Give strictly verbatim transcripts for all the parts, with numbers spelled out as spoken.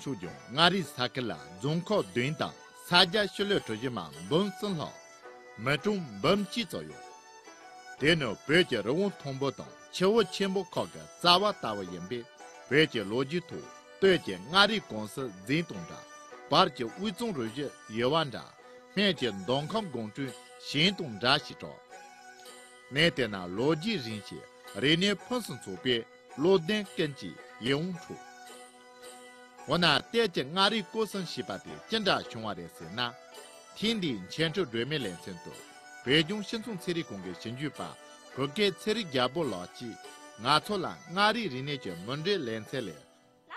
ཐུག་ཀྱང་མངའ་རིས་ས་ཁུལ་ལ་རྫོང་ཁག་བདུན་དང་ས་རྒྱ་ཕྱི་ལོད་གྲུ་བཞི་མ་འབུམ་གསུམ་ལྷག་མི་གྲངས་འབུམ་གཅིག་ཙམ་ཡོད། དེ་ནི་བོད་ཀྱི་རི་བོ་མཐོན་པོ་དང་ཆུ་བོ་ཆེན་པོ་ཁག་གི་རྩ་བ་ལྟ་བུ་ཡིན་པས། བོད་ཀྱི་ལོ་རྒྱུས་ཐོག་སྟོད་ཀྱི་མངའ་རིས་ཀུང་སི་འཛིན་སྟངས་འདྲ། བར་གྱི་དབུས་གཙང་རུ་བཞི་ཡུལ་བ་འདྲ། སྨད་ཀྱི་མདོ་ཁམས་སྒང་དྲུག་བཞེངས་སྟངས་འདྲ་ཞིག་གྲགས། གནས་དེ་ན་ལོ་རྒྱུས་རིང་ཞིང་རིག་གནས་ཕུན་སུམ་ཚོགས་པའི་བློ་ལྡན་ཀུན་གྱི་ཡིད་འོང་འཕྲོ། འོ་ན་སྟོད་ཀྱི་མངའ་རིས་སྐོར་གསུམ་ཞེས་པ་དེ་ཅི་འདྲ་བྱུང་བ་རེད་ཟེར་ན། ཐེངས་འདིའི་འཆད་ཁྲིད་སྒྲོན་མེའི་ལེ་ཚན་དུ་བོད་ལྗོངས་སྤྱི་ཚོགས་ཚན་རིག་ཁང་གི་ཞིབ་འཇུག་པ་བོད་སྐད་ཚེ་རིང་རྒྱལ་པོ་ལགས་ཀྱིས་ང་ཚོ་ལ་མངའ་རིས་རིག་གནས་ཀྱི་མུ་འབྲེལ་ལེ་ཚན་ལས།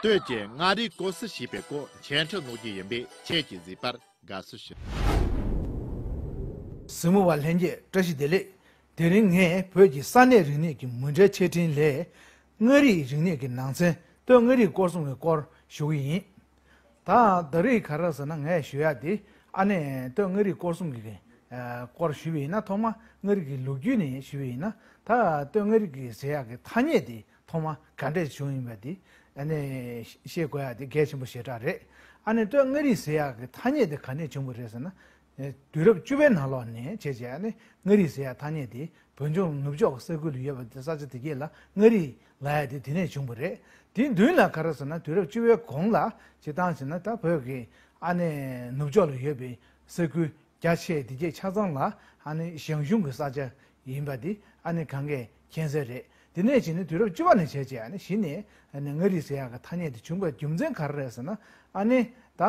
སྟོད་ཀྱི་མངའ་རིས་སྐོར་གསུམ་ཞེས་པའི་སྐོར་འཆད་ཁྲིད་གནང་རྒྱུ་ཡིན་པས། ཁྱེད་ཀྱིས་གཟིགས་པར་དགའ་བསུ་ཞུ། གཟིགས་མོ་བ་ལྷན་རྒྱས་བཀྲ་ཤིས་བདེ་ལེགས། དེ་རིང་ངས་བོད་ཀྱི་ས་གནས་རིག་གནས་ཀྱི་མུ་འབྲེལ་འཆད་ཁྲིད་ལས། མངའ་རིས་རིག་གནས་ཀྱི་ནང་ཚན་སྟོད་མངའ་རིས་སྐོར་གསུམ་གྱི་སྐོར་ཞུ་གི་ཡིན། ད་ད་རེས་ག་རེ་ཟེར་ན་ངས་ཞུ་ཡག་དེ་ཨ་ནི་སྟོད་མངའ་རིས་སྐོར་གསུམ་གྱི་ཨ་སྐོར་ཞུས་པ་ཡིན་ན། ཐོག་མ་མངའ་རིས་ཀྱི་ལོ་རྒྱུས་ནས་ཞུས་པ་ཡིན་ན། ད་སྟོད་མངའ་རིས་ཀྱི་ཟེར་ཡག་གི་ཐ་སྙད་དེ་ཐོག་མ་ག་འདྲས་བྱུང་ཡིན་པ་དེ་ཨ་ནི་ཤེས་དགོས་ཡག་དེ་གལ་ཆེན་པོ་ཞེ་དྲག་རེད། ཨ་ནི་སྟོད་མངའ་རིས་ཟེར་ཡག་གི་ཐ་སྙད་དེ་ག་ནས་བྱུང་བ་རེད་ཟེར་ན། དུས་རབས་བཅུ་པའི་ནང་ལོགས་ནས་བྱས་བྱས་ཨ་ནི་མངའ་རིས་ཟེར་ཡག་ཐ་སྙད་དེ་བོད་ལྗོངས་ནུབ་ཕྱོགས་ཀྱི་ས་ཁུལ་དུ་ཡོད་པ་དེ་ས་ཆ་དེ་གས་ལ་མངའ་རིས་ལབ་ཡག་དེ་དེ་ནས་བྱུང་བ་རེད། དེའི་མདུན་ལ་ག་རེ་ཟེར་ན་དུས་རབས་བཅུ་པའི་གོང་ལ་སྤྱིར་བཏང་བྱས་ན་ད་བོད་ཀྱི་ཨ་ནི་ནུབ་ཕྱོགས་ལ་ཡོད་པའི་ས་ཁུལ་རྒྱ་ཆེ་དེ་གས་ཆ་ཚང་ལ་ཨ་ནི་ཞང་ཞུང་གི་ས་ཆ་ཡིན་པ་དེ་ཨ་ནི་གང་གས་མཁྱེན་གསལ་རེད། དེ་ནས་བྱས་ནས་དུས་རབས་བཅུ་པ་ནས་བྱས་བྱས་ཨ་ནི་གཞི་ནས་ཨ་ནི་མངའ་རིས་ཟེར་ཡག་གི་ཐ་སྙད་དེ་བྱུང་བའི་རྒྱུ་མཚན་ག་རེ་རེད་ཟེར་ན། ཨ་ནི་ད་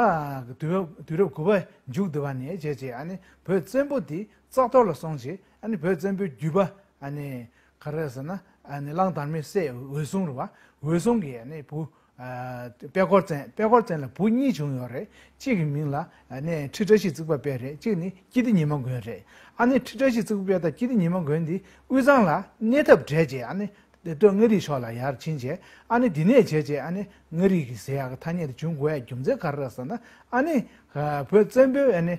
དུས་རབས་དུས་རབས་དགུ་པ་མཇུག་བསྡུ་བ་ནས་བྱས་བྱས་ཨ་ནི་བོད་བཙན་པོ་དེ་རྩ་གཏོར་ལ་སོང་རྗེས་ཨ་ནི་བོད་བཙན་པོའི་རྒྱུད་པ་ཨ་ནི་ག་རེ་རེད་ཟེར་ན། ཨ་ནི་གླང་དར་མའི་སྲས་འོད་སྲུང་རེད་བ། འོད་སྲུང་གི་ཨ་ནི་བུ། ཨ་དཔལ་འཁོར་བཙན། དཔལ་འཁོར་བཙན་ལ་བུ་གཉིས་བྱུང་ཡོད་རེད། གཅིག་གི་མིང་ལ་ཨ་ནི་ཁྲི་བཀྲ་ཤིས་བརྩེགས་པ་དཔལ་རེད། གཅིག་ནི་སྐྱིད་ལྡེ་ཉི་མ་མགོན་རེད། ཨ་ནི་ཁྲི་བཀྲ་ཤིས་བརྩེགས་པ་དཔལ་དང་སྐྱིད་ལྡེ་ཉི་མ་མགོན་འདི་དབུས་གཙང་ལ་གནས་ཐབས་བྲལ་རྗེས་ཨ་ནི་སྟོད་མངའ་རིས་ཕྱོགས་ལ་ཡར་ཕྱིན་རྗེས་ཨ་ནི་འདི་ནས་བྱས་རྗེས་ཨ་ནི་མངའ་རིས་ཀྱི་ཟེར་ཡག་གི་ཐ་སྙད་དེ་བྱུང་དགོས་ཡག་རྒྱུ་མཚན་ག་རེ་རེད་ཟེར་ན། ཨ་ནི་བོད་བཙན་པོའི་ཨ་ནི་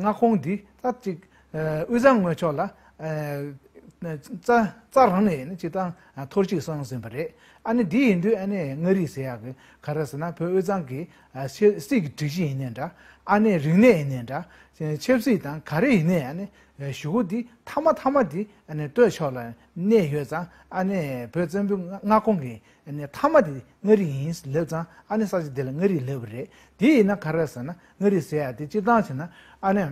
མངའ་ཁོངས་འདི་ད་ཅིག་དབུས་གཙང་ངོས་ཕྱོགས་ལ་རྩ་རྩ་རང་ནས་ནི་སྤྱིར་བཏང་འཐོར་ཅིག་སོང་ཟིན་པ་རེད། ཨ་ནི་འདི་ཡིན་དུས་ཨ་ནི་མངའ་རིས་ཟེར་ཡག་གི་ག་རེ་ཟེར་ན་བོད་དབུས་གཙང་གི་ཨ་སྲིད་སྲིད་ཀྱི་སྒྲིག་གཞི་ཡིན་ནའི་འདྲ། ཨ་ནི་རིག་གནས་ཡིན་ནའི་འདྲ། ཆབ་སྲིད་དང་ག་རེ་ཡིན་ནའི་ཨ་ནི་གཞུག་གུ་འདི་མཐའ་མ་མཐའ་མ་འདི་ཨ་ནི་སྟོད་ཕྱོགས་ལ་གནས་ཡོད་ཙང་ཨ་ནི་བོད་བཙན་པོའི་མངའ་ཁོངས་ཀྱི་ཨ་ནི་མཐའ་མ་འདི་མངའ་རིས་ཡིན་ལབ་ཙང་ཨ་ནི་ས་ཆ་འདི་ལ་མངའ་རིས་ལབ་པ་རེད། དེ་ཡིན་ན་ག་རེ་ཟེར་ན་མངའ་རིས་ཟེར་ཡག་དེ་སྤྱིར་བཏང་བྱས་ན་ཨ་ནི།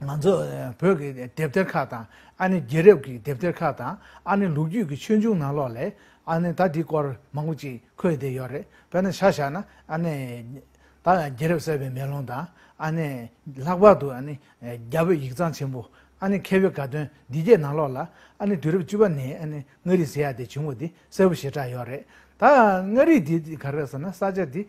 ང་ཚོ་བོད་ཀྱི་དེབ་ཐེར་ཁག་དང་ཨ་ནི་རྒྱལ་རབས་ཀྱི་དེབ་ཐེར་ཁག་དང་ཨ་ནི་ལོ་རྒྱུས་ཀྱི་ཆོས་འབྱུང་ནང་ལོགས་ལས་ཨ་ནི་ད་འདི་སྐོར་མང་པོ་ཅིག་འཁོད་བསྡད་ཡོད་རེད། དཔེར་ན་ཆ་བཞག་ན་ཨ་ནི་ད་རྒྱལ་རབས་གསལ་བའི་མེ་ལོང་དང་ཨ་ནི་ལྷག་པར་དུ་ཨ་ནི་རྒྱ་བོད་ཡིག་ཚང་ཆེན་པོ་ཨ་ནི་མཁས་པའི་དགའ་སྟོན་འདི་གྱད་ནང་ལོགས་ལ་ཨ་ནི་དུས་རབས་བཅུ་པ་ནས་ཨ་ནི་མངའ་རིས་ཟེར་ཡག་དེ་བྱུང་བ་འདི་གསལ་པོ་ཞེ་དྲག་ཡོད་རེད། ད་མངའ་རིས་འདི་ག་རེ་ཟེར་ན་ས་ཆ་འདི་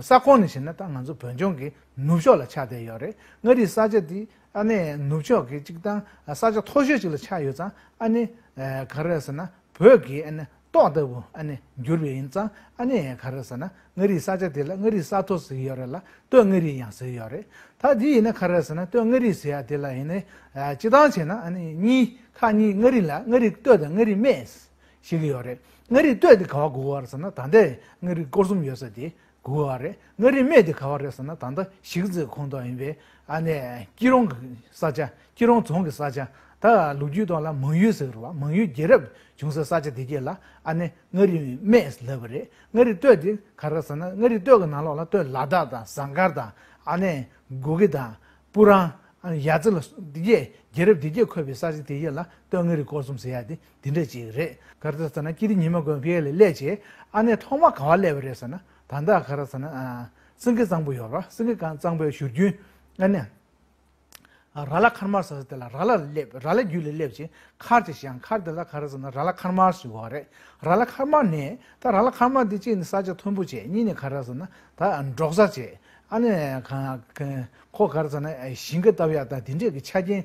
ས་ཁོངས་ནས་བྱས་ན་ད་ང་ཚོ་བོད་ལྗོངས་ཀྱི་ནུབ་ཕྱོགས་ལ་ཆགས་བསྡད་ཡོད་རེད། མངའ་རིས་ས་ཆ་འདི་ཨ་ནི་ནུབ་ཕྱོགས་ཀྱི་སྤྱིར་བཏང་ས་ཆ་མཐོ་ཤོས་ཅིག་ལ་ཆགས་ཡོད་ཙང་ཨ་ནི་ག་རེ་ཟེར་ན་བོད་ཀྱི་ཨ་ནི་ཏོག་ལྟ་བུ་ཨ་ནི་གྱུར་བ་ཡིན་ཙང་ཨ་ནི་ག་རེ་ཟེར་ན་མངའ་རིས་ས་ཆ་དེ་ལ་མངའ་རིས་ས་མཐོ་ཟེར་གྱི་ཡོད་རེད་ལ་སྟོད་མངའ་རིས་ཡང་ཟེར་གྱི་ཡོད་རེད། ད་འདི་ཡིན་ན་ག་རེ་ཟེར་ན་སྟོད་མངའ་རིས་ཟེར་ཡག་དེ་ལ་ཡིན་ནའི་སྤྱིར་བཏང་བྱས་ན་ཨ་ནི་གཉིས་ཁག་གཉིས་མངའ་རིས་ལ་མངའ་རིས་སྟོད་དང་མངའ་རིས་སྨད་ཟེར་གྱི་ཡོད་རེད། མངའ་རིས་སྟོད་དེ་ག་པར་གོ་གི་ཡོད་རེད་ཟེར་ན་ད་ལྟའི་མངའ་རིས་སྐོར་གསུམ་ཡོད་ས་དེ་གོ་གི་ཡོད་རེད། མངའ་རིས་སྨད་དེ་ག་པར་རེད་ཟེར་ན་ད་ལྟ་གཞིས་རྩེ་ཁོངས་གཏོགས་ཡིན་པའི་ཨ་ནི་སྐྱིད་རོང་གི་ས་ཆ་སྐྱིད་རོང་རྫོང་གི་ས་ཆ་ད་ལོ་རྒྱུས་ཐོག་ལ་མང་ཡུལ་ཟེར་གི་རེད་བ། མང་ཡུལ་རྒྱལ་རབས་བྱུང་སའི་ས་ཆ་དེ་གྱད་ལ་ཨ་ནི་མངའ་རིས་སྨད་ལབ་པ་རེད། མངའ་རིས་སྟོད་དེ་ག་རེ་ཟེར་ན་མངའ་རིས་སྟོད་ཀྱི་ནང་ལོགས་ལ་སྟོད་ལ་དྭགས་དང་ཟངས་དཀར་དང་ཨ་ནི་གུ་གེ་དང་སྤུ་རང་ཨ་ནི་ཡ་རྩེ་ལ་སོགས་དེ་གྱད་རྒྱལ་རབས་དེ་གྱད་འཁོད་པའི་ས་ཆ་དེ་གྱད་ལ་སྟོད་མངའ་རིས་སྐོར་གསུམ་ཟེར་ཡག་དེ་དེ་འདྲ་ཅིག་རེད། ག་རེ་ཟེར་ན་སྐྱིད་ལྡེ་ཉི་མ་མགོན་ཕ་གི་ལ་སླེབས་བྱས་ཨ་ནི་ཐོག་མ་ག་པར་སླེབས་པ་རེད་ཟེར་ན་ད་ལྟ་ག་རེ་ཟེར་ན་ཨ་སེང་གེ་གཙང་པོ་ཡོད་རེད་བ། སེང་གེ་གཙང་པོའི་བཞུར་རྒྱུན་ཨ་ནི་ར་ལ་མཁར་དམར་ཟེར་ས་དེ་ལ་ར་ལ་ལ་སླེབས། ར་ལ་རྒྱུད་ལ་སླེབས་བྱས་མཁར་ཅིག་བཞེངས། མཁར་དེ་ལ་ག་རེ་ཟེར་ན་ར་ལ་མཁར་དམར་ཟེར་གྱི་ཡོད་རེད། ར་ལ་མཁར་དམར་ནས་ད་ར་ལ་མཁར་དམར་འདི་གཅིག་ནི་ས་ཆ་མཐོན་པོ་བྱས། གཉིས་ནི་ག་རེ་ཟེར་ན་ད་འབྲོག་ས་བྱས། ཨ་ནི་ག་ག་ཁོ་ག་རེ་ཟེར་ན་ཞིང་ཁ་བཏབ་ཡག་དང་དེ་འདྲས་ཀྱི་ཆ་རྐྱེན་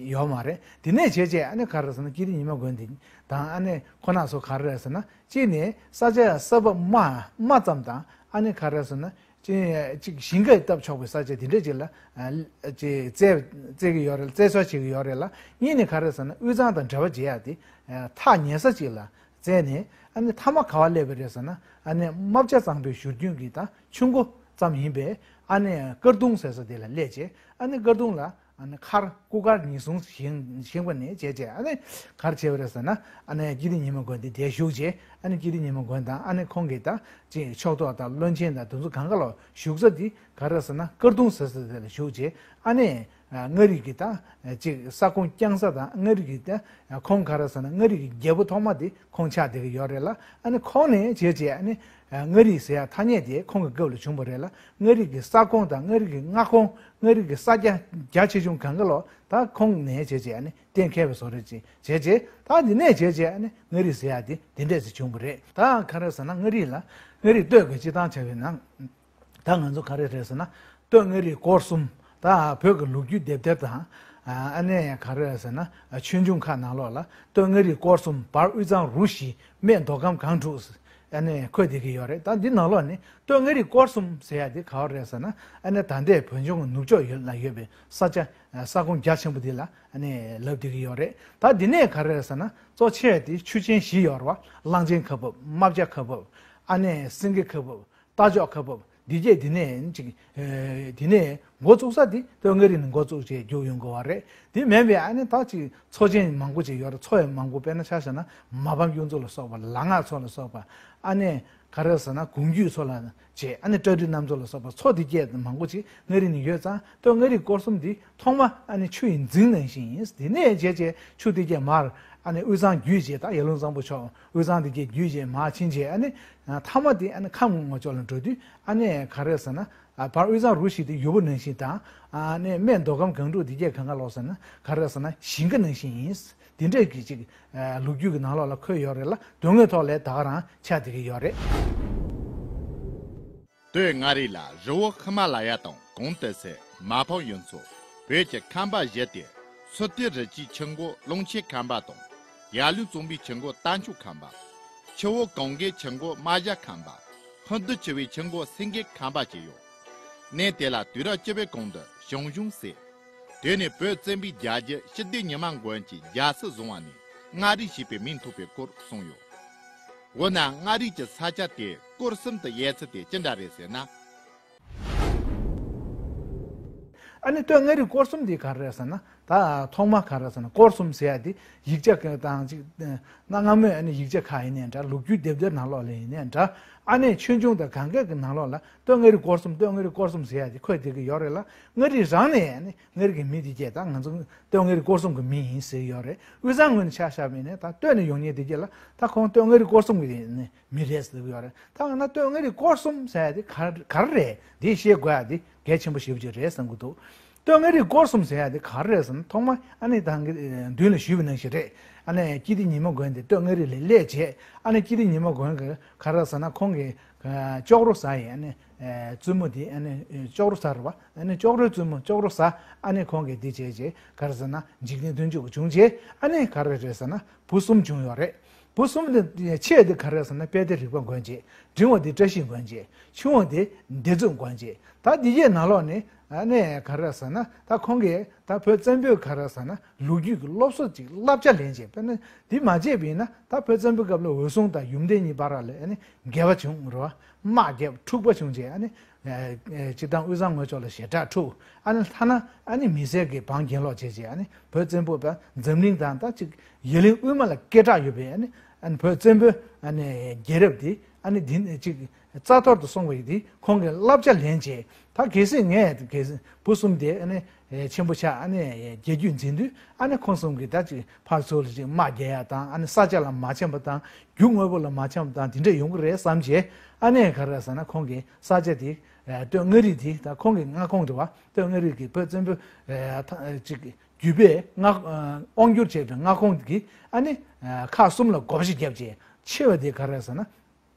ཡོད་མ་རེད། དེ་ནས་བྱས་བྱས་ཨ་ནི་ག་རེ་ཟེར་ན་སྐྱིད་ལྡེ་ཉི་མ་མགོན་འདི་དང་ཨ་ནི་ཁོ་ན་ཚོ་ག་རེ་ཟེར་ན་གཅིག་ནི་ས་ཆ་ས་བབ་དམའ་དམའ་ཙམ་དང་ཨ་ནི་ག་རེ་ཟེར་ན་ཅིག་ཅིག་ཞིང་ཁ་བཏབ་ཆོག་པའི་ས་ཆ་དེ་འདྲ་ཅིག་ལ་ཨ་ཅིག་བཙལ་བཙལ་གྱི་ཡོད་རེད། བཙལ་འཚོལ་བྱེད་ཀྱི་ཡོད་རེད་ལ། གཉིས་ནི་ག་རེ་ཟེར་ན་དབུས་གཙང་དང་འབྲེལ་བ་བྱེད་ཡག་དེ་ཨ་ཐག་ཉེ་ས་ཅིག་ལ་ བཙལ་ནས་ཨ་ནི་མཐའ་མ་ག་བ་སླེབས་པ་རེད་ཟེར་ན། ཨ་ནི་རྨ་བྱ་གཙང་པོའི་བཞུར་རྒྱུན་གྱི་ད་ཆུ་མགོ་ཙམ་ཡིན་པའི་ཨ་ནི་དཀར་གདུང་ཟེར་ས་དེ་ལ་སླེབས་རྗེས། ཨ་ནི་དཀར་གདུང་ལ་ཨ་ནི་མཁར་སྐུ་མཁར་ཉེས་གསུམ་བཞེངས་བཞེངས་པ་ནས་བྱས་རྗེས། ཨ་ནི་ག་རེ་བྱས་པ་རེད་ཟེར་ན། ཨ་ནི་སྐྱིད་ལྡེ་ཉི་མ་མགོན་དེ་དེར་བཞུགས་རྗེས། ཨ་ནི་སྐྱིད་ལྡེ་ཉི་མ་མགོན་དང་ཨ་ནི་ཁོང་གི་ད་ཅིག་ཕྱོགས་གཏོགས་དང་བློན་ཆེན་དང་དེ་ཚོ་གང་ག་ལ་བཞུགས་ས་དེ་ག་རེ་ཟེར་ན། དཀར་གདུང་ཟེར་ས་དེ་ལ་བཞུགས་རྗེས། ཨ་ནི་མངའ་རིས་ཀྱི་ད་ཅིག་ས་ཁོངས་བསྐྱངས་ས་དང་། མངའ་རིས་ཀྱི་ད་ཁོང་ག་རེ་ཟེར་ན། མངའ་རིས་ཀྱི་རྒྱལ་པོ་ཐོག་མ་དེ་ཁོང་ཆགས་བསྡད་ཀྱི་ཡོད་རེད་ལ། ཨ་ནི་ཁོང་ནས་བྱས་རྗེས་ཨ་ནི་མངའ་རིས་ཟེར་ཡ་ཐ་སྙད་དེ་ཁོང་གི་སྐབས་ལ་བྱུང་བ་རེད་ལ། མངའ་རིས་ཀྱི་ས་ཁོངས་དང་མངའ་རིས་ཀྱི་མངའ་ཁོངས། མངའ་རིས་ཀྱི་ས་རྒྱ་རྒྱ་ཆེ་ཆུང་གང་ག་ལོ་ད་ཁོང་ནས་བྱས་རྗེས་ཨ་ནི་གཏན་འཁེལ་བའི་བཟོ་འདྲ་ཅིག་བྱས་རྗེས། ད་འདི་ནས་བྱས་རྗེས་ཨ་ནི་མངའ་རིས་ཟེར་ཡ་དེ་དེ་འདྲས་སེ་བྱུང་བ་རེད། ད་ག་རེ་ཟེར་ན། མངའ་རིས་ལ་མངའ་རིས་སྟོད་ཀྱི་སྤྱི་བཏང་བྱ་བའི་ནང་། ད་ང་ཚོ་ག་རེ་རེད་ཟེར་ན། སྟོད་མངའ་རིས་སྐོར་གསུམ། ད་བོད་ཀྱི་ལོ་རྒྱུས་དེབ་ཐེར་དང་། ཨ་ནི་ག་རེ་ཟེར་ན། ཆོས་འབྱུང་ཁག་ནང་ལོགས་ལ་སྟོད་མངའ་རིས་སྐོར་གསུམ། བར་དབུས་གཙང་རུ་བཞི། སྨད་མདོ་ཁམས་སྒང་དྲུག་ཨ་ནི་འཁོད་བསྡད་ཀྱི་ཡོད་རེད། ད་འདི་ནང་ལོགས་ནས་སྟོད་མངའ་རིས་སྐོར་གསུམ་ཟེར་ཡ་དེ་ག་བ་རེད་ཟེར་ན། ཨ་ནི་ད་ལྟའི་བོད་ལྗོངས་ཀྱི་ནུབ་ཕྱོགས་ཡུལ་ལ་ཡོད་པའི་ས་ཆ། ས་ཁོངས་རྒྱ་ཆེན་པོ་འདི་ལ་ཨ་ནི་ལབ་བསྡད་ཀྱི་ཡོད་རེད། ད་འདི་ནས་ག་རེ་རེད་ཟེར་ན། གཙོ་ཆེ་བ་དེ་ཆུ་ཆེན་བཞི་ཡོད་རེད་བ། གླང་ཆེན་ཁ་འབབ། རྨ་བྱ་ཁ་འབབ། ཨ་ནི་སེང་གེ་ཁ་འབབ། རྟ་མཆོག་ཁ་འབབ། འདི་གྱད་འདི་ནས་ཅིག་ཨེ། འདི་ནས་འགོ་བཙུགས་ས་དེ་སྟོད་མངའ་རིས་ནས་འགོ་བཙུགས་བྱས་རྒྱུགས་ཡོང་དགོས་པ་རེད། དེ་མིན་པའི་ཨ་ནི་ད་ཅིག་མཚོ་ཆེན་མང་པོ་ཅིག་ཡོད་རེད། མཚོ་ཡང་མང་པོ། དཔེར་ན་ཆ་བཞག་ན་མ་ཕམ་གཡུ་མཚོ་ལ་སོགས་པ། ལ་ང་མཚོ་ལ་སོགས་པ། ཨ་ནི་ག་རེ་ཟེར་ན། གུང་རྒྱུད་མཚོ་ལ་བྱས། ཨ་ནི་བཀྲ་ཁྲི་གནམ་མཚོ་ལ་སོགས་པ་མཚོ་འདི་གྱད་མང་པོ་ཅིག་མངའ་རིས་ནས་ཡོད་ཙང་། སྟོད་མངའ་རིས་སྐོར་གསུམ་འདི་ཐོག་མ་ཨ་ནི་ཆུ་ཡི་རྫིང་ནང་བཞིན་ཡིན། དེ་ནས་བྱས་བྱས་ཆུ་འདི་གྱད་མར་ཨ་ནི་དབུས་གཙང་བརྒྱུད་བྱས། ད་ཡར་ཀླུང་གཙང་པོ་ཕྱོགས། དབུས་གཙང་འདི་གྱད་བརྒྱུད་བྱས་མར་ཕྱིན་བྱས། ཨ་ནི་མཐའ་མ་དེ་ཨ་ནི་ཁམས་ངོས་ཕྱོགས་ལ་འགྲོ་དུས། ཨ་ནི་ག་རེ་ཟེར་ན། ཨ། བར་དབུས་གཙང་རུ་བཞི་དེ་ཡུར་བུ་ནང་བཞིན་དང་། ཨ་ནི་སྨད་མདོ་ཁམས་སྒང་དྲུག་འདི་གྱད་གང་ག་ལོག་ཟེར་ན། ག་རེ་ཟེར་ན། ཞིང་ཁ་ནང་བཞིན་ཡིན། དེ་འདྲས་ཀྱི་ཅིག་ཨ། ལོ་རྒྱུས་ཀྱི་ནང་ལོགས་ལ་འཁོད་ཡོད་རེད་ལ། དོན་དངོས་ཐོག་ལ་ད་ག་རང་ཆགས་བསྡད་ཀྱི་ཡོད་རེད། སྟོད་མངའ་རིས་ལ་རི་བོ་ཧི་མ་ལ་ཡ་དང་གོང་དུ་སའི་མ་ཕམ་གཡུ་མཚོ། བོད་ཀྱི་ཁམས་པ་བཞི་སྟེ། སི་ཏུ་རི་ཆུའི་ཆུ་འགོ་ཀླུང་ཆེན་ཁམས་པ་དང་། ཡར་ཀླུང་གཙང་པོའི་ཆུ་འགོ་རྟ་མཆོག་ཁམས་པ། ཆུ་བོ་གངྒཱའི་ཆུ་འགོ་རྨ་བྱ་ཁམས་པ། ཧིན་རྡུ་ཆུ་བོའི་ཆུ་འགོ་སེང་གེ་ཁམས་པ་བཅས་ཡོད། གནས་དེ་ལ་དུས་རབས་བཅུ་པའི་གོང་དུ་ཞང་ཞུང་ཟེར། དེ་ནས་བོད་བཙན་པོའི་རྒྱལ་རྒྱུད་སྐྱིད་ལྡེ་ཉི་མ་མགོན་གྱིས་རྒྱལ་སྲིད་བཟུང་བ་ནས་མངའ་རིས་ཞེས་པའི་མིང་ཐོགས་པའི་སྐོར་གསུངས་ཡོད། འོ་ན་མངའ་རིས་ཀྱི་ས་ཆ་དེ་སྐོར་གསུམ་དུ་དབྱེ་ཚུལ་དེ་ཅི་འདྲ་རེད་ཟེར་ན། ཨ་ནི་སྟོད་མངའ་རིས་སྐོར་གསུམ་འདི་ག་རེ་རེད་ཟེར་ན། ད་ཐོག་མ་ག་རེ་ཟེར་ན། སྐོར་གསུམ་ཟེར་ཡ་དེ་ཡིག་ཆ་གང་དང་ཅིག་གནའ་སྔ་མོའི་ཨ་ནི་ཡིག་ཆ་ཁག་ཡིན་ནའི་འདྲ། ལོ་རྒྱུས་དེབ་ཐེར་ནང་ལོགས་ལ་ཡིན་ནའི་འདྲ། ཨ་ནི་ཆོས་འབྱུང་དང་གང་ག་གི་ནང་ལོགས་ལ་སྟོད་མངའ་རིས་སྐོར་གསུམ། སྟོད་མངའ་རིས་སྐོར་གསུམ་ཟེར་ཡ་དེ་འཁོད་བསྡད་ཀྱི་ཡོད་རེད་ལ། མངའ་རིས་རང་ནས་ཨ་ནི་མངའ་རིས་ཀྱི་མི་དེ་གྱད་ད་ང་ཚོ་སྟོད་མངའ་རིས་སྐོར་གསུམ་གྱི་མི་ཡིན་ཟེར་གྱི་ཡོད་རེད། དབུས་གཙང་ངོས་ནས་ཆ་བཞག་པ་ཡིན་ནའི་ད་སྟོད་ནས་ཡོང་མཁན་དེ་གྱད་ལ་ད་ཁོང་སྟོད་མངའ་རིས་སྐོར་གསུམ་གྱི་ནི་མི་རེད་ཟེར་གྱི་ཡོད་རེད། ད་འོ་ན་སྟོད་མངའ་རིས་སྐོར་གསུམ་ཟེར་ཡ་དེ་ག་ག་རེ་རེད། འདི་ཤེས་དགོས་ཡ་དེ་གལ་ཆེན་པོ་ཞེ་པོ་ཅིག་རེད་བསམ་གྱི་འདུག་སྟོད་མངའ་རིས་སྐོར་གསུམ་ཟེར་ཡ་དེ་ག་རེ་རེད་ཟེར་ན། ཐོག་མ་ཨ་ནི་ད་གིན་མདུན་ལ་ཞུས་པ་ནང་བཞིན་རེད། ཨ་ནི་སྐྱིད་ལྡེ་ཉི་མ་མགོན་དེ་སྟོད་མངའ་རིས་ལ་སླེབས་བྱས། ཨ་ནི་སྐྱིད་ལྡེ་ཉི་མ་མགོན་གྱིས་ག་རེ་ཟེར་ན། ཁོང་གིས་ཨ་ཅོག་རོ་ཟ་ཡི། ཨ་ནི་ཨ་བཙུན་མོ་དེ་ཨ་ནི་ཅོག་རོ་ཟ་རེད་བ། ཨ་ནི་ཅོག་རོའི་བཙུན་མོ་ཅོག་རོ་ཟ། ཨ་ནི་ཁོང་གིས་འདི་བྱས་བྱས་ག་རེ་ཟེར་ན། འཇིག་རྟེན་མཐུན་འཇུག་བྱུང་བྱས། ཨ་ནི་ག་རེ་རེད་ཟེར་ན། བུ་གསུམ་བྱུང་ཡོད་རེད། བུ་གསུམ་དེ་ཆེ་བ་དེ་ག་རེ་ཟེར་ན། དཔལ་ལྡན་རིག་པ་མགོན་བྱས། འབྲིང་བ་དེ་བཀྲ་ཤིས་མགོན་བྱས། ཆུང་བ་དེ་བདེ་མཛུབ་མགོན་བྱས། ད་འདི་གྱད་ནང་ལོགས་ནས་ཨ་ནི་ག་རེ་ཟེར་ན། ད་ཁོང་གིས་ད་བོད་བཙན་པོའི་ག་རེ་ཟེར་ན། ལོ་རྒྱུས་ཀྱི་སློབ་གསོ་ཅིག་བསླབ་བྱ་ལེན་བྱས། དཔེར་ན་འདི་མ་བྱས་པ་ཡིན་ན། ད་བོད་བཙན་པོའི་སྐབས་ལ་འོད་སྲུང་དང་ཡུམ་བརྟན་གཉིས་བར་ལ་ཨ་ནི་འགལ་བ་བྱུང་རེད་བ། དམག་བརྒྱབ། འཁྲུག་པ་བྱུང་བྱས། ཨ་ནི་ཨེ་ཨེ་སྤྱིར་བཏང་དབུས་གཙང་ངོས་ཕྱོགས་ལ་ཞེ་དྲག་འཁྲུག་ཨ་ནི་ཐ་ན་ཨ་ནི་མི་སེར་གྱི་བང་རྒྱན་ལོག་བྱས་བྱས། ཨ་ནི་བོད་བཙན་པོ་པ་འཛམ་གླིང་དང་ད་ཅིག་ཡུལ་གླིང་དབུས་མ་ལ་སྐད་གྲགས་ཡོད་པའི་ཨ་ནི་ཨ་ནི་བོད་བཙན་པོའི་ཨ་ནི་རྒྱལ་རབས་དེ་ཨ་ནི་འདི་ཅིག་རྩ་གཏོར་དུ་སོང་བ་ཡིན་དེ། ཁོང་གིས་བསླབ་བྱ་ལེན་བྱས། ད་གལ་སྲིད་ངས་གལ་སྲིད་བུ་གསུམ་དེ་ཨ་ནི་ཨེ་ཆེན་པོ་ཆགས། ཨ་ནི་རྒྱལ་རྒྱུད་འཛིན་དུས། ཨ་ནི་ཁོང་གསུམ་གྱིས་ད་ཅིག་ཕར་ཚུར་ལ་ཅིག་དམག་རྒྱག་ཡ་དང་། ཨ་ནི་ས་ཆ་ལ་མ་འཆམ་པ་དང་། རྒྱུ་དངོས་པོ་ལ་མ་འཆམ་པ་དང་། དེ་འདྲ་ཡོང་གི་རེད་བསམ་བྱས། ཨ་ནི་ག་རེ་ཟེར་ན། ཁོང་གིས་ས་ཆ་དེ་ཨ་སྟོད་མངའ་རིས་དེ་ད་ཁོང་གི་མངའ་ཁོངས་དུ་བ། སྟོད་མངའ་རིས་ཀྱི་བོད་བཙན་པོ་ཨ་ད་ཅིག་བརྒྱུད་པས་མངའ་ཨ་དབང་བསྒྱུར་བྱས་པའི་མངའ་ཁོངས་ཀྱི་ཨ་ནི་ཨ་ཁག་གསུམ་ལ་བགོ་བཤའ་བརྒྱབ་བྱས། ཆེ་བ་དེ་ག་རེ་ཟེར་ན།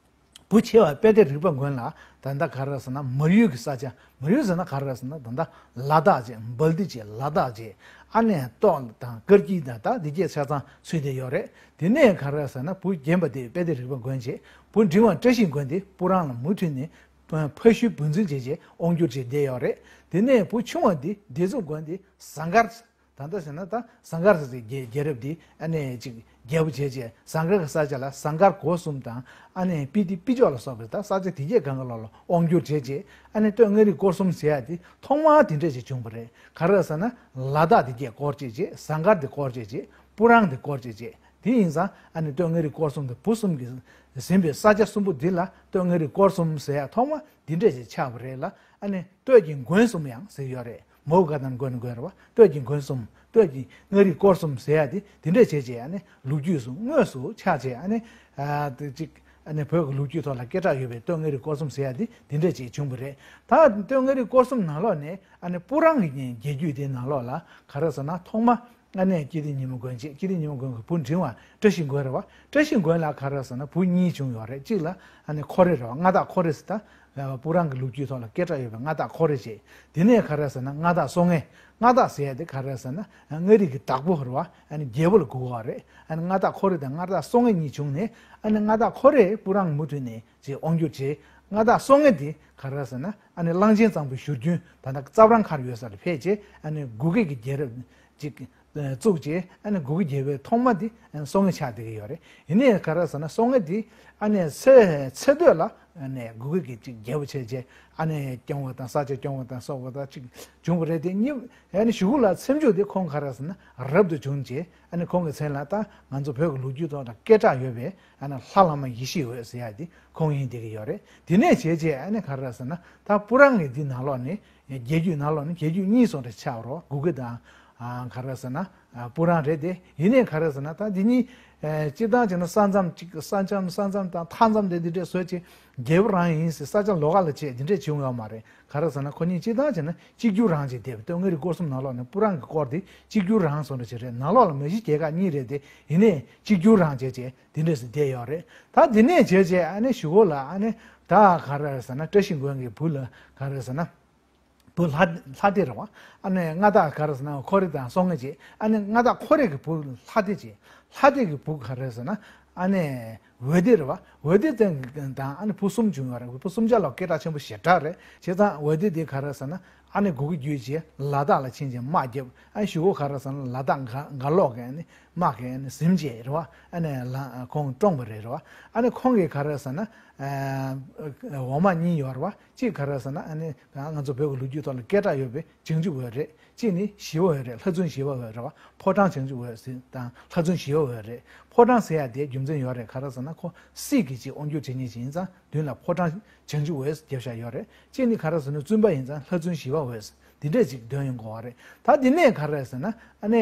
བུ་ཆེ་བ་དཔལ་ལྡན་རིག་པ་མགོན་ལ་ད་ལྟ་ག་རེ་ཟེར་ན། མར་ཡུལ་གྱི་ས་ཆ། མར་ཡུལ་ཟེར་ན་ག་རེ་ཟེར་ན། ད་ལྟ་ལ་དྭགས་བྱས། སྦལ་ཏི་བྱས། ལ་དྭགས་བྱས། ཨ་ནི་སྟོད་དང་དཀར་སྐྱིད་དང་ད་འདི་གྱད་ཆ་ཚང་ཚུད་བསྡད་ཡོད་རེད། དེ་ནས་ག་རེ་ཟེར་ན། བུ་རྒན་པ་དེ་དཔལ་ལྡན་རིག་པ་མགོན་བྱས། བུ་འབྲིང་བ་བཀྲ་ཤིས་མགོན་དེ་སྤུ་རང་ལ་མུ་མཐུད་ནས་ཕ་ཤུལ་བུ་འཛིན་བྱས་བྱས་དབང་བསྒྱུར་བྱས་བསྡད་ཡོད་རེད། དེ་ནས་བུ་ཆུང་བ་དེ་བདེ་མཛུབ་མགོན་དེ་ཟངས་དཀར། ད་ལྟ་ཟེར་ན་ད་ཟངས་དཀར་ཟེར་ཚེ་རྒྱལ་རྒྱལ་རབས་འདི་ཨ་ནི་ཅིག་རྒྱལ་པོ་བྱས་རྗེས་ཟངས་དཀར་གྱི་ས་ཆ་ལ་ཟངས་དཀར་སྒོ་གསུམ་དང་ཨ་ནི་སྤི་ཏི་སྤི་ཅོག་ལ་སོགས་པའི་ད་ས་ཆ་དེ་གས་གང་ག་ལོག་ལ་དབང་བསྒྱུར་བྱས་རྗེས་ཨ་ནི་སྟོད་མངའ་རིས་སྐོར་གསུམ་ཟེར་ཡ་དེ་ཐོག་མར་དེ་འདྲས་ཅིག་བྱུང་བ་རེད། ག་རེ་ཟེར་ན་ལ་དྭགས་དེ་གས་སྐོར་བྱས་རྗེས་ཟངས་དཀར་དེ་སྐོར་བྱས་རྗེས་སྤུ་རང་དེ་སྐོར་བྱས་རྗེས་དེ་ཡིན་ཙང་ཨ་ནི་སྟོད་མངའ་རིས་སྐོར་གསུམ་དེ་བུ་གསུམ་གྱིས་ཟིན་པའི་ས་ཆ་གསུམ་པོ་འདི་ལ་སྟོད་མངའ་རིས་སྐོར་གསུམ་ཟེར་ཡ་ཐོག་མ་འདི་འདྲས་ཅིག་ཆགས་པ་རེད་ལ། ཨ་ནི་སྟོད་ཀྱི་མགོན་གསུམ་ཡང་ཟེར་ཡོད་རེད། མོའུ་འགལ་དང་མགོན་མགོན་རེད་བ། སྟོད་ཀྱི་མགོན་གསུམ་སྟོད་ཀྱི་མངའ་རིས་སྐོར་གསུམ་ཟེར་ཡ་དེ་དེ་འདྲས་བྱས་རྗེས་ཨ་ནི་ལོ་རྒྱུས་སུ་དངོས་སུ་ཆགས་རྗེས་ཨ་ནི་ཨ་དེ་གཅིག་ཨ་ནི་བོད་ཀྱི་ལོ་རྒྱུས་ཐོག་ལ་སྐད་གྲགས་ཡོད་པའི་སྟོད་མངའ་རིས་སྐོར་གསུམ་ཟེར་ཡ་དེ་དེ་འདྲས་ཅིག་བྱུང་བ་རེད། ད་སྟོད་མངའ་རིས་སྐོར་གསུམ་ནང་ལོགས་ནས་ཨ་ནི་སྤུ་རང་གི་རྒྱལ་རྒྱུད་དེ་ནང་ལོགས་ལ་ག་རེ་ཟེར་ན་ཐོག་མ་ཨ་ནི་སྐྱིད་ལྡེ་ཉི་མ་མགོན་བྱས། སྐྱིད་ལྡེ་ཉི་མ་མགོན་གྱི་བུ་འབྲིང་བ་བཀྲ་ཤིས་མགོན་རེད་བ། བཀྲ་ཤིས་མགོན་ལ་ག་རེ་ཟེར་ན་བུ་གཉིས་བྱུང་ཡོད་རེད། གཅིག་ལ་ཨ་ནི་ཁོ་རེ་རེད་བ། མངའ་བདག་ཁོ་རེ་ཟེར་ད་སྤུ་རང་གི་ལོ་རྒྱུས་ཐོག་ལ་སྐད་གྲགས་ཡོད་པའི་མངའ་བདག་ཁོ་རེ་བྱས། དེ་ནས་ག་རེ་ཟེར་ན་མངའ་བདག་སྲོང་ངེ། མངའ་བདག་ཟེར་ཡ་དེ་ག་རེ་ཟེར་ན་མངའ་རིས་ཀྱི་བདག་པོ་རེད་བ། ཨ་ནི་རྒྱལ་པོ་ལ་གོ་བ་རེད། ཨ་ནི་མངའ་བདག་ཁོ་རེ་དང་མངའ་བདག་སྲོང་ངེ་གཉིས་བྱུང་ནས་ཨ་ནི་མངའ་བདག་ཁོ་རེ་སྤུ་རང་མུ་མཐུད་ནས་ཅེས་དབང་བསྒྱུར་བྱས། མངའ་བདག་སྲོང་ངེ་དེ་ག་རེ་ཟེར་ན་ཨ་ནི་གླང་ཆེན་གཙང་པོའི་བཞུར་རྒྱུན་ད་ལྟ་རྩ་བྲང་མཁར་ཡོད་ས་ལ་ཕེབས་བྱས་ཨ་ནི་གུ་གེ་གི་རྒྱལ་རབས་ཅིག་བཙུགས་རྗེས་ཨ་ནི་གུ་གེ་རྒྱལ་པོའི་ཐོག་མ་དེ་ཨ་ནི་སྲོང་ངེ་ཆགས་བསྡད་ཀྱི་ཡོད་རེད། ཡིན་ནའི་ག་རེ་ཟེར་ན་སྲོང་ངེ་དེ་ཨ་ནི་ཚེ་ཚེ་སྟོད་ལ་ཨ་ནི་གུ་གེ་གི་ཅིག་རྒྱལ་པོ་བྱས་རྗེས་ཨ་ནི་སྐྱོང་བ་དང་ས་ཆ་སྐྱོང་བ་དང་སོགས་པ་དང་ཅིག་བྱུང་བ་རེད། དེ་གཉིས་ཨ་ནི་གཞུག་གུ་ལ་ཚེ་མཇུག་དེ་ཁོང་ག་རེ་ཟེར་ན་རབ་ཏུ་བྱུང་རྗེས་ཨ་ནི་ཁོང་གི་མཚན་ལ་ད་ང་ཚོ་བོད་ཀྱི་ལོ་རྒྱུས་ཐོག་ལ་སྐད་གྲགས་ཡོད་པའི་ཨ་ནི་ལྷ་བླ་མ་ཡེ་ཤེས་འོད་ཟེར་ཡ་དེ་ཁོང་ཡིན་བསྡད་ཀྱི་ཡོད་རེད། དེ་ནས་བྱས་རྗེས་ཨ་ནི་ག་རེ་ཟེར་ན་ད་སྤུ་རང་གི་འདི་ནང་ལོགས་ནས་རྒྱལ་རྒྱུད་ནང་ལོགས་ནས་རྒྱལ་རྒྱུད་གཉིས་སོང་རེ་ཆགས་རོགས་གུ་གེ་དང་། ཨ་ག་རེ་ཟེར་ན་ཨ་སྤུ་རང་རེད་དེ། ཡིན་ནའི་ག་རེ་ཟེར་ན་ད་འདི་གཉིས་ཨ་སྤྱིར་བཏང་བྱས་ན་ས་མཚམས་གཅིག་ས་མཚམས་ས་མཚམས་དང་མཐའ་མཚམས་དེ་འདི་འདྲས་བཟོས་ཅིག་རྒྱལ་པོ་རང་ཡིན་ཟེར་ས་ཆ་ལོགས་ཀ་ལ་བྱས་འདི་འདྲས་བྱུང་ཡོད་མ་རེད། ག་རེ་ཟེར་ན་ཁོ་གཉིས་སྤྱིར་བཏང་བྱས་ན་གཅིག་གྱུར་རང་བྱས་བསྡད་པ། སྟོད་མངའ་རིས་སྐོར་གསུམ་ནང་ལོགས་ནས་སྤུ་རང་གི་སྐོར་དེ་གཅིག་གྱུར་རང་སོང་འདྲ་ཅིག་རེད། ནང་ལོགས་ལ་མ་གཞི་རྒྱལ་ཁག་གཉིས་རེད་དེ། ཡིན་ནའི་གཅིག་གྱུར་རང་བྱས་བྱས་འདི་འདྲས་སུ་བསྡད་ཡོད་རེད། ད་འདི་ནས་བྱས་བྱས་ཨ་ནི་གཞུག་གུ་ལ་ཨ་ནི་ད་ག་རེ་ཟེར་ན་བཀྲ་ཤིས་མགོན་གྱི་བུ་ལ་ག་རེ་ཟེར་ན། བུ་ལྷ་ལྷ་སྡེ་རེད་བ། ཨ་ནི་མངའ་བདག་ག་རེ་ཟེར་ན་ཁོ་རེ་དང་སྲོང་ངེ་བྱས། ཨ་ནི་མངའ་བདག་ཁོ་རེ་གི་བུ་ལྷ་སྡེ་བྱས། ལྷ་སྡེ་གི་བུ་ག་རེ་ཟེར་ན་ཨ་ནི་འོད་སྡེ་རེད་བ། འོད་སྡེ་དེ་དང་ཨ་ནི་བུ་གསུམ་བྱུང་བ་རེད། བུ་གསུམ་ཆ་ལ་སྐད་གྲགས་ཆེན་པོ་ཞེ་དྲག་རེད། བྱས་ཙང་འོད་སྡེ་དེ་ག་རེ་ཟེར་ན་ཨ་ནི་གུ་གེ་བརྒྱུད་བྱས་ལ་དྭགས་ལ་ཕྱིན་བྱས་དམག་བརྒྱབ། ཨ་ནི་གཞུག་གུ་ག་རེ་ཟེར་ན་ལ་དྭགས་ག་ག་ལོག་གི་ཨ་ནི་དམག་གིས་ཨ་ནི་ཟིན་བྱས་རེད་བ། ཨ་ནི་ལ་ཁོང་བཀྲོངས་པ་རེད་རེད་བ། ཨ་ནི་ཁོང་གིས་ག་རེ་ཟེར་ན་ཨ་འོག་མ་གཉིས་ཡོད་རེད་བ། གཅིག་ག་རེ་ཟེར་ན་ཨ་ནི་ང་ཚོ་བོད་ཀྱི་ལོ་རྒྱུས་ཐོག་ལ་སྐད་གྲགས་ཡོད་པའི་བྱང་ཆུབ་འོད་རེད། གཅིག་ནི་ཞི་བ་འོད་རེད། ལྷ་བཙུན་ཞི་བ་འོད་རེད་བ། ཕོ་བྲང་བྱང་ཆུབ་འོད་ཟེར་དང་ལྷ་བཙུན་ཞི་བ་འོད་རེད། ཕོ་བྲང་ཟེར་ཡ་དེ་རྒྱུ་མཚན་ཡོད་རེད། ག་རེ་ཟེར་ན་ཁོ་སྲིད་ཀྱི་ཅིག་དབང་སྒྱུར་བྱེད་མཁན་ཅིག་ཡིན་ཙང་མདུན་ལ་ཕོ་བྲང་བྱང་ཆུབ་འོད་ཟེར་རྒྱབ་བཞག་ཡོད་རེད། གཅིག་ནི་ག་རེ་ཟེར་ན་བཙུན་པ་ཡིན་ཙང་ལྷ་བཙུན་ཞི་བ་འོད་ཟེར་འདི་འདྲས་ཅིག་འདོན་ཡོང་དགོས་བ་རེད། ད་འདི་ནས་ག་རེ་ཟེར་ན་ཨ་ནི་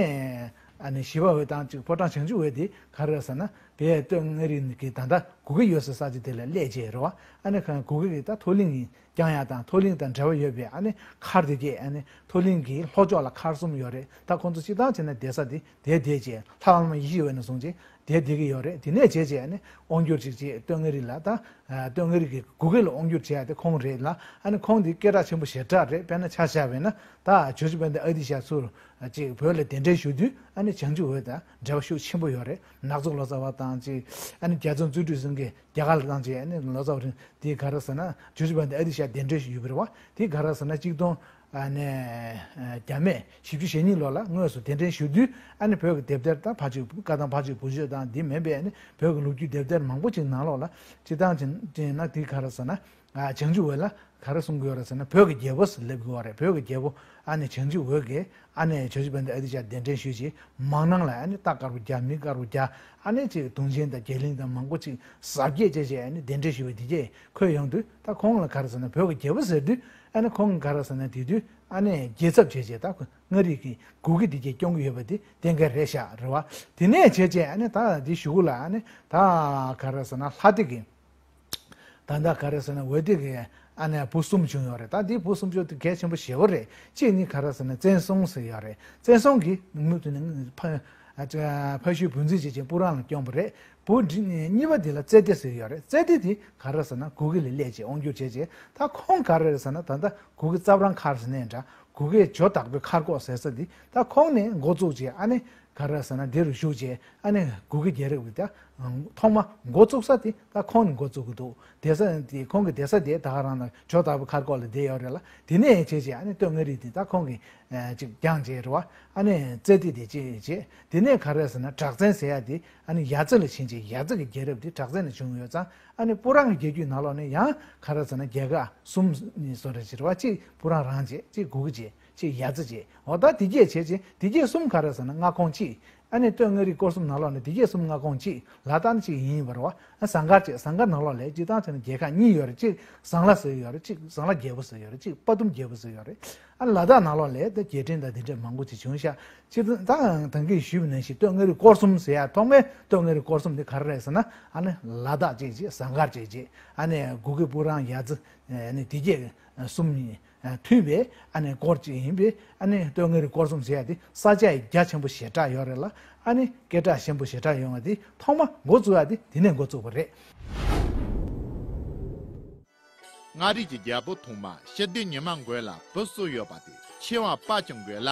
ཨ་ནི་ཞི་བ་འོད་དང་ཅིག་ཕོ་བྲང་བྱང་ཆུབ་འོད་དེ་ག་རེ་ཟེར་ན་བོད་སྟོད་མངའ་རིས་ཀྱི་ད་ལྟ་གུ་གེ་ཡོད་སའི་ས་ཆ་དེ་ལ་སླེབས་བྱས་རེད་བ། ཨ་ནི་གུ་གེ་གི་ད་མཐོ་གླིང་གི་བསྐྱངས་ཡ་དང་མཐོ་གླིང་དང་འབྲེལ་བ་ཡོད་པའི་ཨ་ནི་མཁར་དེ་གས། ཨ་ནི་མཐོ་གླིང་གི་ལྷོ་ཕྱོགས་ལ་མཁར་གསུམ་ཡོད་རེད། ད་ཁོང་ཚོ་སྤྱིར་བཏང་བྱས་ན་བསྡད་ས་དེ་དེ་བསྡད་བྱས་ལྷ་བླ་མ་ཡེ་ཤེས་འོད་ནས་བཟུང་བྱས་དེ་བསྡད་ཀྱི་ཡོད་རེད། དེ་ནས་བྱས་བྱས་ཨ་ནི་དབང་སྒྱུར་ཅིག་བྱས་སྟོད་མངའ་རིས་ལ་ད་སྟོད་མངའ་རིས་ཀྱི་གུ་གེ་ལ་དབང་སྒྱུར་བྱས་ཡ་དེ་ཁོང་རེད་ལ། ཨ་ནི་ཁོང་དེ་སྐད་གྲགས་ཆེན་པོ་ཞེ་དྲག་རེད། དཔེར་ན་ཆ་བཞག་པ་ཡིན་ན་ད་ཇོ་བོ་རྗེ་དཔལ་ལྡན་ཨ་ཏི་ཤ་ཚུར་ཅིག་བོད་ལ་གདན་འདྲེན་ཞུ་དུས་ཨ་ནི་བྱང་ཆུབ་འོད་དང་འབྲེལ་བ་ཤུགས་ཆེན་པོ་ཡོད་རེད། ནག་ཚོ་ལོ་ཙཱ་བ་དང་ཅིག་ཨ་ནི་རྒྱ་མཚོ་བརྩོན་འགྲུས་སེང་གེ་རྒྱ་གར་ལ་བཏང་བྱས་ཨ་ནི་ལོ་ཙཱ་བ་རིང་དེ་ག་རེ་ཟེར་ན་ཇོ་བོ་རྗེ་དཔལ་ལྡན་ཨ་ཏི་ཤ་གདན་འདྲེན་ཞུས་ཡོད་པ་རེད་བ། དེ་ག་རེ་ཟེར་ན་གཅིག་སྟོང་ཨ་ནི་བརྒྱ་མེད་བཞི་བཅུ་ཞེ་གཉིས་ལོ་ལ་དངོས་སུ་གདན་འདྲེན་ཞུ་དུས་ཨ་ནི་བོད་ཀྱི་དེབ་ཐེར་དང་ཕ་ཆོས་བཀའ་ཐང་ཕ་ཆོས་བུ་ཆོས་དང་འདི་མིན་པའི་ཨ་ནི་བོད་ཀྱི་ལོ་རྒྱུས་དེབ་ཐེར་མང་པོ་ཅིག་ནང་ལོགས་ལ་སྤྱིར་བཏང་བྱས་ན་དེ་ག་རེ་ཟེར་ན། ཨ་བྱང་ཆུབ་འོད་ལ་ག་རེ་གསུང་གི་ཡོད་རེད་ཟེར་ན་བོད་ཀྱི་རྒྱལ་པོ་ཟེར་སླེབས་ཀྱི་ཡོད་རེད། བོད་ཀྱི་རྒྱལ་པོ་ཨ་ནི་བྱང་ཆུབ་འོད་ཀྱིས་ཨ་ནི་ཇོ་བོ་རྗེ་དཔལ་ལྡན་ཨ་ཏི་ཤ་གདན་འདྲེན་ཞུས་རྗེས་མང་སྣང་ལ་ཨ་ནི་རྟ་དཀར་པོ་བརྒྱ་མི་དཀར་པོ་བརྒྱ་ཨ་ནི་ཅིག་དུང་ཆེན་དང་རྒྱ་གླིང་དང་མང་པོ་ཅིག་གཟབ་རྒྱས་བྱས་བྱས་ཨ་ནི་གདན་འདྲེན་ཞུས་པ་འདི་གས་འཁོད་ཡོང་དུས་ད་ཁོང་ལ་ག་རེ་ཟེར་ན་བོད་ཀྱི་རྒྱལ་པོ་ཟེར་དུས་ཨ་ནི་ཁོང་ག་རེ་ཟེར་ན་དེ་དུས་ཨ་ནི་རྒྱལ་ཚབ་བྱས་བྱས་ད་ཁོ་མངའ་རིས་ཀྱི་གུ་གེ་འདི་གས་སྐྱོང་གི་ཡོད་པ་འདི་གཏན་འཁེལ་རེད་ཤག་རེད་བ། དེ་ནས་བྱས་བྱས་ཨ་ནི་ད་འདི་གཞུག་གུ་ལ་ཨ་ནི་ད་ག་རེ་ཟེར་ན་ལྷ་སྡེ་གི་ད་ལྟ་ག་རེ་ཟེར་ན་འོད་སྡེ་གི་ཨ་ནི་བུ་གསུམ་བྱུང་ཡོད་རེད། ད་འདི་བུ་གསུམ་བྱུང་དེ་གལ་ཆེན་པོ་ཞེ་པོ་རེད། གཅིག་ནི་ག་རེ་ཟེར་ན་བཙན་སྲོང་ཟེར་ཡོད་རེད། བཙན་སྲོང་གིས་མུ་མཐུད་ནས་ཕ་ཨ་ཕ་ཤུལ་བུ་འཛིན་བྱེད་ཅིང་སྤུ་རང་ལ་བསྐྱངས་པ་རེད། བུ་འདི་གཉིས་པ་འདི་ལ་རྩེ་ལྡེ་ཟེར་ཡོད་རེད། རྩེ་ལྡེ་དེ་ག་རེ་ཟེར་ན་གུ་གེ་ལ་སླེབས་བྱས་དབང་སྒྱུར་བྱས་བྱས་ད་ཁོང་ག་རེ་རེད་ཟེར་ན་ད་ལྟ་གུ་གེ་རྩ་བྲང་མཁར་ཟེར་ནའི་འདྲ་གུ་གེ་ཇོ་བདག་པོའི་མཁར་གོག་ཟེར་ས་འདི་ད་ཁོང་ནས་འགོ་བཙུགས་བྱས་ཨ་ནི། ག་རེ་ཟེར་ན་འདི་རུ་བཞུགས་བྱས་ཨ་ནི་གུ་གེ་རྒྱལ་རབས་ཀྱི་ད་ཐོག་མ་འགོ་བཙུགས་ས་དེ་ད་ཁོང་ནས་འགོ་བཙུགས་ཀྱི་འདུག་སྡོད་ས་དེ་ཁོང་གི་སྡོད་ས་དེ་ད་ག་རང་ལ་ཇོ་དར་པོ་མཁར་སྐོར་ལ་བསྡད་ཡོད་རེད་ལ། དེ་ནས་བྱས་བྱས་ཨ་ནི་སྟོད་མངའ་རིས་དེ་ད་ཁོང་གིས་ཅིག་བསྐྱངས་བྱས་རེད་བ། ཨ་ནི་རྩེ་ཏི་དེ་ཅིག་བྱས། དེ་ནས་ག་རེ་ཟེར་ན་གྲགས་བཙན་ཟེར་ཡ་དེ་ཨ་ནི་ཡ་རྩེ་ལ་ཕྱིན་བྱས་ཡ་རྩེ་གི་རྒྱལ་རབས་དེ་གྲགས་བཙན་ནས་བྱུང་ཡོད་ཙང་ཨ་ནི་སྤུ་རང་གི་རྒྱལ་རྒྱུད་ནང་ལོགས་ནས་ཡང་ག་རེ་ཟེར་ན་རྒྱལ་ཁག་གསུམ་ནི་བཟོ་འདྲ་ཅིག་རེད་བ། གཅིག་སྤུ་རང་རང་བྱས། གཅིག་གུ་གེ་བྱས། གཅིག་ཡ་རྩེ་བྱས། འོ་ད་དེ་གྱད་བྱས་བྱས་དེ་གྱད་གསུམ་ག་རེ་ཟེར་ན་མངའ་ཁོངས་གཅིག་ཨ་ནི་སྟོད་མངའ་རིས་སྐོར་གསུམ་ནང་ལོགས་ནས་དེ་གྱད་གསུམ་མངའ་ཁོངས་གཅིག་ལ་དྭགས་ནི་གཅིག་ཡིན་པ་རེད་བ། ཨ་ཟངས་དཀར་བྱས། ཟངས་དཀར་ནང་ལོགས་ལ་སྤྱིར་བཏང་བྱས་ན་རྒྱལ་ཁག་གཉིས་ཡོད་རེད། གཅིག་ཟངས་ལ་ཟེར་ཡོད་རེད། གཅིག་ཟངས་ལ་རྒྱལ་པོ་ཟེར་ཡོད་རེད། གཅིག་དཔའ་གཏུམ་རྒྱལ་པོ་ཟེར་ཡོད་རེད། ཨ་ལ་དྭགས་ནང་ལོགས་ལ་ད་རྒྱལ་ཕྲན་དང་དེ་འདྲ་མང་པོ་ཅིག་བྱུང་ཤག་སྤྱིར་བཏང་ད་གིན་ཞུས་པ་ནང་བཞིན་སྟོད་མངའ་རིས་སྐོར་གསུམ་ཟེར་ཡ་ཐོག་མའི་སྟོད་མངའ་རིས་སྐོར་གསུམ་དེ་ག་རེ་རེད་ཟེར་ན་ཨ་ནི་ལ་དྭགས་གཅིག་བྱས། ཟངས་དཀར་གཅིག་བྱས། ཨ་ནི་གུ་གེ་སྤུ་རང་ཡ་རྩེ་ཨ་ནི་དེ་གྱད་གསུམ་ཡིན། མཐུན་པའི་ཨ་ནི་སྐོར་གཅིག་ཡིན་པས་ཨ་ནི་སྟོད་མངའ་རིས་སྐོར་གསུམ་ཟེར་ཡ་དེ་ས་ཆ་ཡི་རྒྱ་ཆེན་པོ་ཞེ་དྲག་ཡོད་རེད་ལ། ཨ་ནི་སྐད་གྲགས་ཆེན་པོ་ཞེ་དྲག་ཡོང་བ་དེ་ཐོག་མ་འགོ་བཙུགས་ཡ་དེ་དེ་ནས་འགོ་བཙུགས་པ་རེད། མངའ་རིས་ཀྱི་རྒྱལ་པོ་ཐོག་མ་ཤི་བདེ་ཉི་མ་མགོན་ལ་བུ་གསུམ་ཡོད་པ་དེ། ཆེ་བ་དཔའ་སྐྱོང་མགོན་ལ་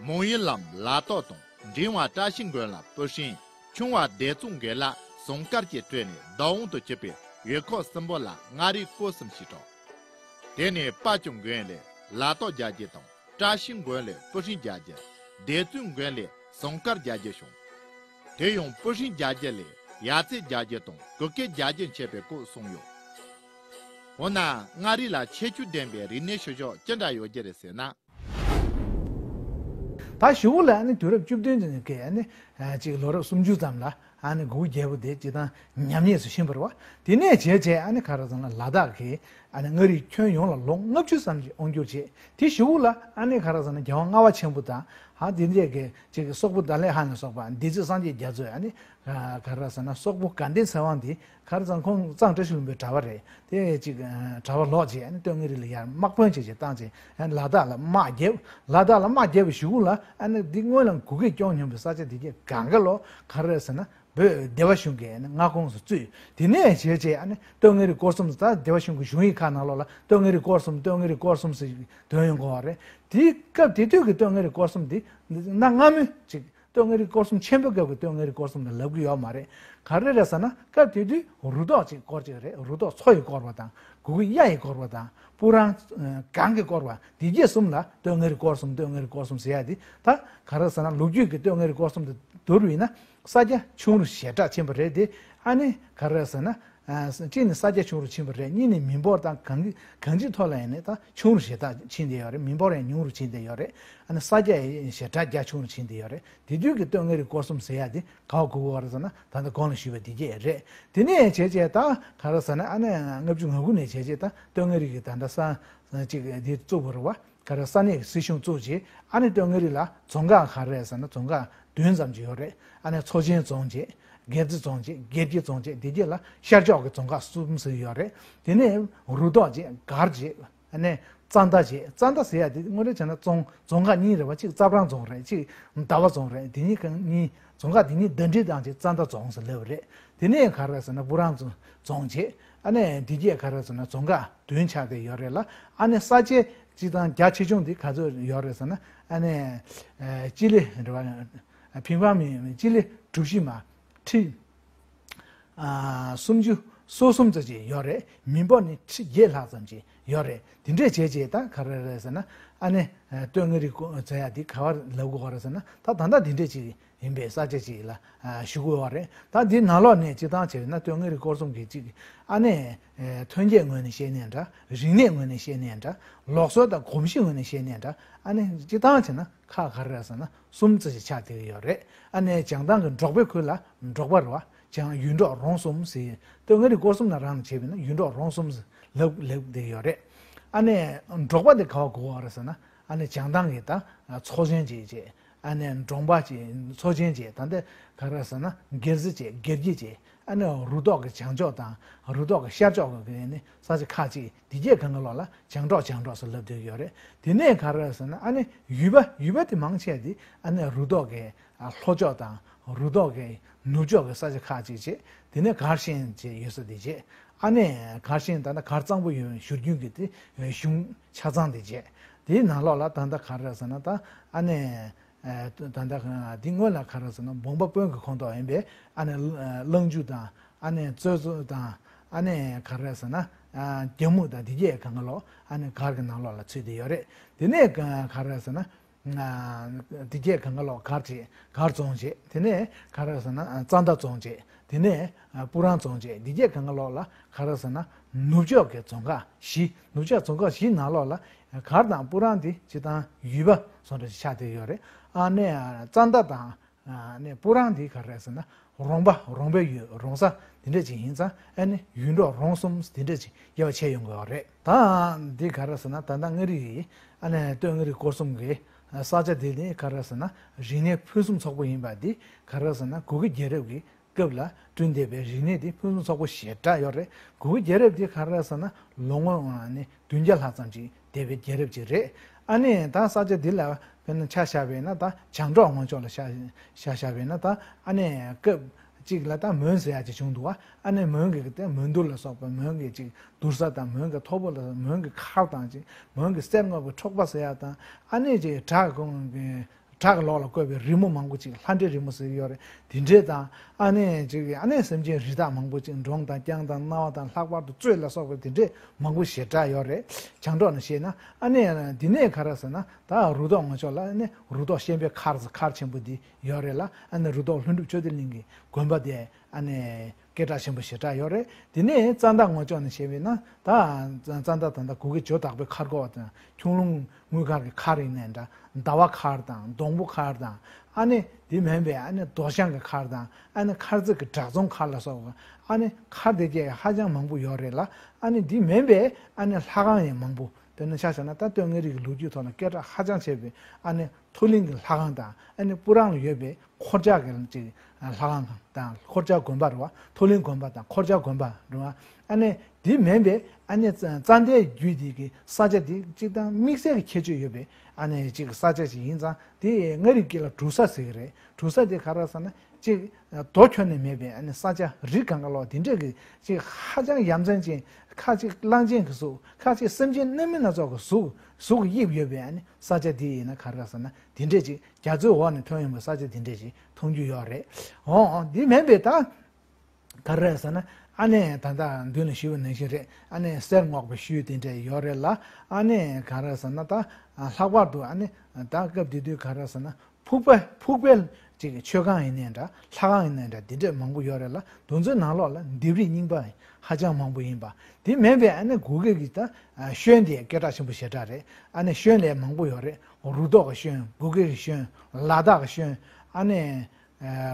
མོན་ཡུལ་ལམ་ལ་དྭགས་དང་། འབྲིང་བ་བཀྲ་ཤིས་མགོན་ལ་སྤུ་ཧྲེང་། ཆུང་བ་བདེ་སྩོལ་མགོན་ལ་ཟངས་དཀར་གྱིས་སྤྲད་ནས་བདག་དབང་དུ་གྱུར་པའི་ཡུལ་ཁག་གསུམ་པོ་ལ་མངའ་རིས་སྐོར་གསུམ་ཞེས་གྲགས། དེ་ནས་དཔའ་སྐྱོང་མགོན་ལས་ལ་དྭགས་རྒྱལ་རྒྱུད་དང་། བཀྲ་ཤིས་མགོན་ལས་སྤུ་ཧྲེང་རྒྱལ་རྒྱུད། བདེ་སྩོལ་མགོན་ལས་ཟངས་དཀར་རྒྱལ་རྒྱུད་བྱུང་། དེ་ཡང་སྤུ་ཧྲེང་རྒྱལ་རྒྱུད་ལས་ཡ་རྩེ་རྒྱལ་རྒྱུད་དང་གུ་གེ་རྒྱལ་རྒྱུད་མཆེད་པའི་སྐོར་གསུམ་ཡོད། འོ་ན་མངའ་རིས་ལ་ཁྱད་ཆོས་ལྡན་པའི་རིག་གནས་ཤུལ་བཞག་ཅི་འདྲ་ཡོད་རྒྱུ་རེད་ཟེར་ན། ད་གཞུག་གུ་ལ་ཨ་ནི་དུས་རབས་བཅུ་བདུན་ནས་བརྒལ་ཨ་ནི་ཅིག་ལོ་རབས་སུམ་ཅུ་ཙམ་ལ་ཨ་ནི་གུ་གེ་རྒྱལ་པོ་དེ་སྤྱིར་བཏང་ཉམས་ཉེས་སུ་ཕྱིན་པ་རེད་བ། དེ་ནས་བྱས་བྱས་ཨ་ནི་ག་རེ་ཟེར་ན་ལ་དྭགས་ཀྱི་ཨ་ནི་མངའ་རིས་ཁྱོན་ཡོངས་ལ་ལོ་ལྔ་བཅུ་ཙམ་ཞིག་དབང་བསྒྱུར་བྱས། དེ་གཞུག་གུ་ལ་ཨ་ནི་ག་རེ་ཟེར་ན་རྒྱལ་དབང་ལྔ་པ་ཆེན་པོ་དང་ཧ་དེ་འདྲས་ཀྱི་ཅིག་སོག་པོ་ཏཱ་ལའི་ཧ་ནས་སོག་པ་སྡེ་སྲིད་སངས་རྒྱས་རྒྱ་མཚོས་ཨ་ནི་ག་རེ་ཟེར་ན་སོག་པོ་དགའ་ལྡན་ཚེ་དབང་དེ་ག་རེ་ཟེར་ན་ཁོང་གཙང་བཀྲ་ཤིས་ལྷུན་པོའི་གྲྭ་པ་རེད། དེ་ཅིག་གྲྭ་པ་ལོག་བྱས་ཨ་ནི་སྟོད་མངའ་རིས་ལ་ཡར་དམག་དཔོན་བྱས་བྱས་བཏང་བྱས་ཨ་ནི་ལ་དྭགས་ལ་དམག་བརྒྱབ། ལ་དྭགས་ལ་དམག་བརྒྱབ་པའི་གཞུག་གུ་ལ་ཨ་ནི་འདི་སྔོན་ལ་གུ་གེས་སྐྱོང་མྱོང་བའི་ས་ཆ་དེ་གས་གང་ག་ལོ་ག་རེ་ཟེར་ན་བོད་སྡེ་པ་གཞུང་གིས་ཨ་ནི་མངའ་ཁོངས་སུ་བཙུད། དེ་ནས་བྱས་བྱས་ཨ་ནི་སྟོད་མངའ་རིས་སྐོར་གསུམ་ད་སྡེ་པ་གཞུང་གི་གཞུང་ཡིག་ཁག་ནང་ལོགས་ལ་སྟོད་མངའ་རིས་སྐོར་གསུམ་སྟོད་མངའ་རིས་སྐོར་གསུམ་ཟེར་དོན་ཡོང་གི་ཡོད་རེད། དེའི་སྐབས་དེ་དུས་ཀྱི་སྟོད་མངའ་རིས་སྐོར་གསུམ་དེ་གནའ་སྔ་མོའི་ཅིག་སྟོད་མངའ་རིས་སྐོར་གསུམ་ཆེན་པོའི་སྐབས་ཀྱི་སྟོད་མངའ་རིས་སྐོར་གསུམ་ལ་ལབ་ཀྱི་ཡོད་མ་རེད། ག་རེ་རེད་ཟེར་ན་སྐབས་དེ་དུས་རུ་ཐོག་ཅིག་བསྐོར་ཅིག་རེད། རུ་ཐོག་མཚོ་ཡིས་བསྐོར་བ་དང་གུ་གེ་གཡའ་ཡིས་བསྐོར་བ་དང་སྤུ་རང་གངས་ཀྱིས་བསྐོར་བ་དེ་གས་གསུམ་ལ་སྟོད་མངའ་རིས་སྐོར་གསུམ་སྟོད་མངའ་རིས་སྐོར་གསུམ་ཟེར་ཡ་དེ་ད་ག་རེ་ཟེར་ན་ལོ་རྒྱུས་ཀྱི་སྟོད་མངའ་རིས་སྐོར་གསུམ་དེ་བསྡུར་བ་ཡིན་ན་ས་རྒྱ་ཆུང་རུ་ཞེ་དྲག་ཕྱིན་པ་རེད་དེ། ཨ་ནི་ག་རེ་ཟེར་ན་ཨ་གཅིག་ནི་ས་རྒྱ་ཆུང་རུ་ཕྱིན་པ་རེད། གཉིས་ནི་མི་འབོར་དང་གང་གང་ཅིའི་ཐོག་ལ་ཡིན་ནའི་ད་ཆུང་རུ་ཞེ་དྲག་ཕྱིན་བསྡད་ཡོད་རེད། མི་འབོར་ཡང་ཉུང་རུ་ཕྱིན་བསྡད་ཡོད་རེད། ཨ་ནི་ས་རྒྱ་ཡང་ཞེ་དྲག་རྒྱ་ཆུང་རུ་ཕྱིན་བསྡད་ཡོད་རེད། དེ་དུས་ཀྱི་སྟོད་མངའ་རིས་སྐོར་གསུམ་ཟེར་ཡ་དེ་ག་པར་གོ་དགོས་རེད་ཟེར་ན་ད་ལྟ་གོང་ལ་ཞུས་པ་དེ་གས་རེད། དེ་ནས་བྱས་བྱས་ད་ག་རེ་ཟེར་ན་ཨ་ནི་ལྔ་བཅུ་ང་དགུ་ནས་བྱས་བྱས་ད་སྟོད་མངའ་རིས་ཀྱི་ད་ལྟ་ས་ཅིག་དེ་བཙུགས་པ་རེད་བ། ག་རེ་ས་གནས་ཀྱི་སྲིད་གཞུང་བཙུགས་བྱས་ཨ་ནི་སྟོད་མངའ་རིས་ལ་རྫོང་ཁག་ག་རེ་ཟེར་ན་རྫོང་ཁག་བདུན་ཙམ་ཅིག་ཡོད་རེད། ཨ་ནི་མཚོ་ཆེན་རྫོང་བྱས། སྒེར་རྩེ་རྫོང་བྱས། སྒེར་གྱི་རྫོང་བྱས། དེ་རྗེས་ལ་ཤར་ཕྱོགས་ཀྱི་རྫོང་ཁག་གསུམ་ཟེར་ཡོད་རེད། དེ་ནས་རུ་ཐོག་བྱས། སྒར་བྱས། ཨ་ནི་རྩ་མདའ་བྱས། རྩ་མདའ་ཟེར་ཡ་དེ་དངོས་འབྲེལ་བྱས་ན་རྫོང་རྫོང་ཁག་གཉིས་རེད་བ། གཅིག་རྩ་བྲང་རྫོང་རེད། གཅིག་ཟླ་བ་རྫོང་རེད། དེ་གཉིས་ཀ་གཉིས་རྫོང་ཁག་དེ་གཉིས་ཟླ་སྒྲིལ་བཏང་བྱས་རྩ་མདའ་རྫོང་ཟེར་ལབ་པ་རེད། དེ་ནས་ག་རེ་ཟེར་ན་སྤུ་རང་རྫོང་བྱས། ཨ་ནི་དེ་རྗེས་ག་རེ་ཟེར་ན་རྫོང་ཁག་བདུན་ཆགས་བསྡད་ཡོད་རེད་ལ། ཨ་ནི་ས་ཆའི་སྤྱི་དང་རྒྱ་ཆེ་ཆུང་དེ་ག་ཚོད་ཡོད་རེད་ཟེར་ན་ཨ་ནི་ཨ་སྤྱི་ལེ་རེད་བ། ཕིང་ཕང་མིན་སྤྱི་ལེ་གྲུ་བཞི་མ་ཁྲི་ཨ་སུམ་ཅུ་སོ་གསུམ་ཙམ་ཅིག་ཡོད་རེད། མི་འབོར་ནི་ཁྲི་བརྒྱད་ལྷག་ཙམ་ཅིག་ཡོད་རེད། དེ་འདྲས་བྱས་བྱས་ད་ག་རེ་རེད་ཟེར་ན་ཨ་ནི་ཨ་སྟོད་མངའ་རིས་ཟེར་ཡ་དེ་ག་པར་ལབ་དགོས་རེད་ཟེར་ན་ད་ད་ལྟ་དེ་འདྲས་ཅིག་ཡིན་པའི་ས་ཆ་ཅིག་ལ་ཨ་ཞུ་དགོས་པ་རེད། ད་འདི་ནང་ལོགས་ནས་སྤྱིར་བཏང་བྱས་ན་སྟོད་མངའ་རིས་སྐོར་གསུམ་གྱི་ཅིག་ཨ་ནི་ཨ་ཐོན་སྐྱེད་ངོས་ནས་བཤད་ནའི་འདྲ། རིག་གནས་ངོས་ནས་བཤད་ནའི་འདྲ། ལུགས་སྲོལ་དང་གོམས་གཤིས་ངོས་ནས་བཤད་ནའི་འདྲ། ཨ་ནི་སྤྱིར་བཏང་བྱས་ན་ཁག་ག་རེ་རེད་ཟེར་ན་གསུམ་ཙམ་ཞིག་ཆགས་བསྡད་ཀྱི་ཡོད་རེད། ཨ་ནི་བྱང་ཐང་གི་འབྲོག་པའི་ཁུལ་ལ་འབྲོག་པ་རེད་བ། བྱང་ཡུལ་འབྲོག་རོང་གསུམ་ཟེར། སྟོད་མངའ་རིས་སྐོར་གསུམ་ནང་རང་ནས་བྱས་པ་ཡིན་ན་ཡུལ་འབྲོག་རོང་གསུམ་ཟེར་ལབ་ལབ་བསྡད་ཀྱི་ཡོད་རེད། ཨ་ནི་འབྲོག་པ་དེ་ག་པར་གོ་དགོས་རེད་ཟེར་ན་ཨ་ནི་བྱང་ཐང་གི་ད་མཚོ་ཆེན་ཅིག་བྱས། ཨ་ནི་འབྲོང་པ་ཅིག་མཚོ་ཆེན་བྱས། ད་ལྟ་ག་རེ་ཟེར་ན་སྒེར་རྩེ་བྱས། སྒེར་གྱི་བྱས། ཨ་ནི་རུ་ཐོག་གི་བྱང་ཕྱོགས་དང་རུ་ཐོག་གི་ཤར་ཕྱོགས་ཀྱི་ནི་ས་ཆ་ཁག་ཅིག་དེ་གྱད་གང་ག་ལོགས་ལ་བྱང་འབྲོག་བྱང་འབྲོག་ཟེར་ལབ་བསྡད་ཡོད་རེད། དེ་ནས་ག་རེ་ཟེར་ན་ཨ་ནི་ཡུལ་པ་ཡུལ་པ་དེ་མང་ཆེ་དེ་ཨ་ནི་རུ་ཐོག་གི་ལྷོ་ཕྱོགས་དང་རུ་ཐོག་གི་ནུབ་ཕྱོགས་ཀྱི་ས་ཆ་ཁག་ཅིག་བྱས། དེ་ནས་གར་ཤན་བྱས་ཡོད་ས་དེ་བྱས། ཨ་ནི་གར་ཤན་ད་ལྟ་གར་གཙང་པོ་ཡོད་བཞུར་རྒྱུན་གྱི་དེ་གཞུང་ཆ་ཚང་དེ་བྱས། དེའི་ནང་ལོགས་ལ་ད་ལྟ་ག་རེ་ཟེར་ན་ད་ཨ་ནི། ཨ་ད་ལྟ་འདི་སྔོན་ལ་ག་རེ་ཟེར་ན་བོང་པ་དཔོན་གྱི་ཁོངས་གཏོགས་ཡིན་པས། ཨ་ནི་གླང་ཆུ་དང་། ཨ་ནི་རྩོད་ཟོག་དང་། ཨ་ནི་ག་རེ་ཟེར་ན་རྒྱ་སྨུག་དང་འདི་གྱད་གང་ག་ལོག་ཨ་ནི་སྒར་གྱི་ནང་ལོགས་ལ་ཚུད་བསྡད་ཡོད་རེད། དེ་ནས་ག་རེ་ཟེར་ན། འདི་གྱད་གང་ག་ལོག་སྒར་བྱས། སྒར་བཙོང་བྱས། དེ་ནས་ག་རེ་ཟེར་ན་ཙན་དན་བཙོང་བྱས། དེ་ནས་སྤུ་རང་བཙོང་བྱས། འདི་གྱད་གང་ག་ལོག་ལ་ག་རེ་ཟེར་ན་ནུབ་ཕྱོགས་ཀྱི་རྫོང་ཁག་བཞི། ནུབ་ཕྱོགས་རྫོང་ཁག་བཞི་ནང་ལོགས་ལ་སྒར་དང་སྤུ་རང་དེ་སྤྱིར་བཏང་ཡུལ་པ་བཟོ་འདྲ་ཞིག་ཆགས་བསྡད་ཡོད་རེད། ཨ་ནི་ཙན་དན་དང་ཨ་ནི་སྤུ་རང་དེ་ག་རེ་ཟེར་ན་རོང་པ། རོང་པའི་ཡུལ། རོང་ས་དེ་འདྲ་ཅིག་ཡིན་ཙང་། ཨ་ནི་ཡུལ་འབྲོག་རོང་གསུམ་དེ་འདྲ་ཅིག་དབྱེ་བ་ཕྱེ་ཡོང་གི་ཡོད་རེད། ད་འདི་ག་རེ་ཟེར་ན་ད་ལྟ་མངའ་རིས་ཀྱི་ཨ་ནི་སྟོད་མངའ་རིས་སྐོར་གསུམ་གྱི་ས་ཆ་དེ་ནི་ག་རེ་ཟེར་ན་རིག་གནས་ཕུན་སུམ་ཚོགས་པོ་ཡིན་པ་འདི་ག་རེ་ཟེར་ན་གུ་གེ་རྒྱལ་རབས་ཀྱི་སྐབས་ལ་བསྐྲུན་བསྡད་པའི་རིག་གནས་དེ་ཕུན་སུམ་ཚོགས་པོ་ཞེ་དྲག་ཡོད་རེད། གུ་གེ་རྒྱལ་རབས་དེ་ག་རེ་ཟེར་ན་ལོ་ངོ་ཨ་ནི་བདུན་བརྒྱ་ལྷག་ཙམ་ཅིག་འདས་པའི་རྒྱལ་རབས་ཅིག་རེད། ཨ་ནི་ད་ས་ཆ་འདི་ལ་དཔེར་ན་ཆ་བཞག་པས་ན། ད་བྱང་འབྲོག་ངོས་ཕྱོགས་ལ་ཆ་ཆ་བཞག་པས་ན། ད་ཨ་ནི་སྐབས་གཅིག་ལ་ད་མོན་ཟེར་ཡག་ཅིག་བྱུང་འདུག་བ། ཨ་ནི་མོན་གྱི་ད་མོན་དུར་ལ་སོགས་པ། མོན་གྱི་ཅིག་དུར་ས་དང་། མོན་གྱི་མཐོ་པོ་ལ། མོན་གྱི་མཁར་དང་ཅིག། མོན་གྱི་གསེར་དངོས་པོ་འཕྲོག་པ་ཟེར་ཡག་དང་། ཨ་ནི་ཅིག་བྲག་གི་བྲག་གི་ལོགས་ལ་བརྐོས་པའི་རི་མོ་མང་པོ་ཅིག། ལྷ་འདྲེ་རི་མོ་ཟེར་གྱི་ཡོད་རེད། དེ་འདྲས་དང་། ཨ་ནི་ཅིག་ཨ་ནི་སེམས་ཅན་རི་དྭགས་མང་པོ་ཅིག། འབྲོང་དང་རྐྱང་དང་གནའ་བ་དང་ལྷག་པར་དུ་གཙོད་ལ་སོགས་པ་དེ་འདྲས་མང་པོ་ཞེ་དྲག་ཡོད་རེད། བྱང་འབྲོག་ནས་བཤད་ན། ཨ་ནི་འདི་ནས་ག་རེ་ཟེར་ན་ད་རུ་ཐོག་ངོས་ཕྱོགས་ལ་ཨ་ནི་རུ་ཐོག་ཤན་པའི་མཁར་ཟེར། མཁར་ཆེན་པོ་འདི་ཡོད་རེད་ལ། ཨ་ནི་རུ་ཐོག་ལྷུན་གྲུབ་ཆོས་སྡེ་གླིང་གི་དགོན་པ་དེ་ཨ་ནི་སྐད་གྲགས་ཆེན་པོ་ཞེ་དྲག་ཡོད་རེད། དེ་ནས་ཙན་དན་ངོས་ཕྱོགས་ནས་བཤད་པས་ན། ད་ཙན་དན་ད་ལྟ་གུ་གེ་ཇོ་བདག་པོའི་མཁར་སྐོར་དང་། ཁྱུང་ལུང་དངུལ་མཁར་གྱི་མཁར་ཡིན་ནའི་འདྲ། ཟླ་བ་མཁར་དང་། སྡོང་པོ་མཁར་དང་། ཨ་ནི་དེ་མིན་པའི་ཨ་ནི་རྡོ་ཤང་གི་མཁར་དང་། ཨ་ནི་མཁར་རྩེ་གི་བྲག་རྫོང་མཁར་ལ་སོགས་པ། ཨ་ནི་མཁར་དེ་གས་ཧ་ཅང་མང་པོ་ཡོད་རེད་ལ། ཨ་ནི་དེ་མིན་པའི་ཨ་ནི་ལྷ་ཁང་ཡང་མང་པོ། དཔེར་ན་ཆ་བཞག་ན་ད་སྟོད་མངའ་རིས་ཀྱི་ལོ་རྒྱུས་ཐོག་ལ་སྐད་གྲགས་ཧ་ཅང་ཆེ་བའི་ཨ་ནི་མཐོ་གླིང་གི་ལྷ་ཁང་དང་། ཨ་ནི་སྤུ་རང་ལ་ཡོད་པའི་འཁོར་ལྕགས་ཀྱི་ཅིག་ལྷ་ཁང་དང་། འཁོར་ལྕགས་དགོན་པ་རེད་བ། མཐོ་གླིང་དགོན་པ་དང་འཁོར་ལྕགས་དགོན་པ་རེད་བ། ཨ་ནི་དེ་མིན་པའི་ཨ་ནི་ཙ་ཙན་དན་རྒྱུད་འདི་གི་ས་ཆ་འདི་སྤྱིར་བཏང་དམིགས་བསལ་གྱི་ཁྱད་ཆོས་ཡོད་པའི་ཨ་ནི་ཅིག་ས་ཆ་ཞིག་ཡིན་ཙང་། དེ་མངའ་རིས་སྐད་ལ་གྲུ་ས་ཟེར་གྱི་རེད། གྲུ་ས་དེ་ག་རེ་ཟེར་ན་ཅིག་རྡོ་ཁྱོན་ནས་མེད་པའི་ཨ་ནི་ས་ཆ། རི་སྒང་ག་ལོག་དེ་འདྲས་ཀྱི་ཅིག་ཧ་ཅང་ཡ་མཚན་ཅན། ཁ་ཅིག་གླང་ཆེན་གྱི་གཟུགས། ཁ་ཅིག་སེམས་ཅན་སྣ་མིན་སྣ་ཚོགས་ཀྱི་གཟུགས། གཟུགས་དབྱིབས་ཡོད་པའི་ཨ་ནི་ས་ཆ་དེ་ཡིན་ན་ག་རེ་ཟེར་ན་དེ་འདྲས་ཅིག་རྒྱ་མཚོའི་འོག་ནས་ཐོན་ཡོང་བའི་ས་ཆ་དེ་འདྲས་ཅིག་མཐོང་རྒྱུ་ཡོད་རེད། འོ་འོ་དེ་མིན་པའི་ད་ག་རེ་ཟེར་ན། ཨ་ནི་ད་ལྟ་མདུན་ལ་ཞུས་པ་ནང་བཞིན་རེད། ཨ་ནི་གསེར་སྔོག་པའི་ཤུལ་དེ་འདྲས་ཡོད་རེད་ལ། ཨ་ནི་ག་རེ་ཟེར་ན་ད་ལྷག་པར་དུ་ཨ་ནི་ད་སྐབས་དེ་དུས་ག་རེ་ཟེར་ན། ཕུག་པ། ཕུག་པའི་ཅིག་མཆོད་ཁང་ཡིན་ནའི་འདྲ། ལྷ་ཁང་ཡིན་ནའི་འདྲ། འདི་འདྲས་མང་པོ་ཡོད་རེད་ལ། དེ་ཚོའི་ནང་ལོགས་ལ་ལྡེབས་རིས་རྙིང་པ་ཧ་ཅང་མང་པོ་ཡིན་པ། དེ་མིན་པའི་ཨ་ནི་གུ་གེ་གི་ད་ཤོན་དེ་སྐད་གྲགས་ཆེན་པོ་ཞེ་དྲག་རེད། ཨ་ནི་ཤོན་ལས་མང་པོ་ཡོད་རེད། རུ་ཐོག་གི་ཤོན། གུ་གེ་གི་ཤོན། ལ་དྭགས་གི་ཤོན། ཨ་ནི་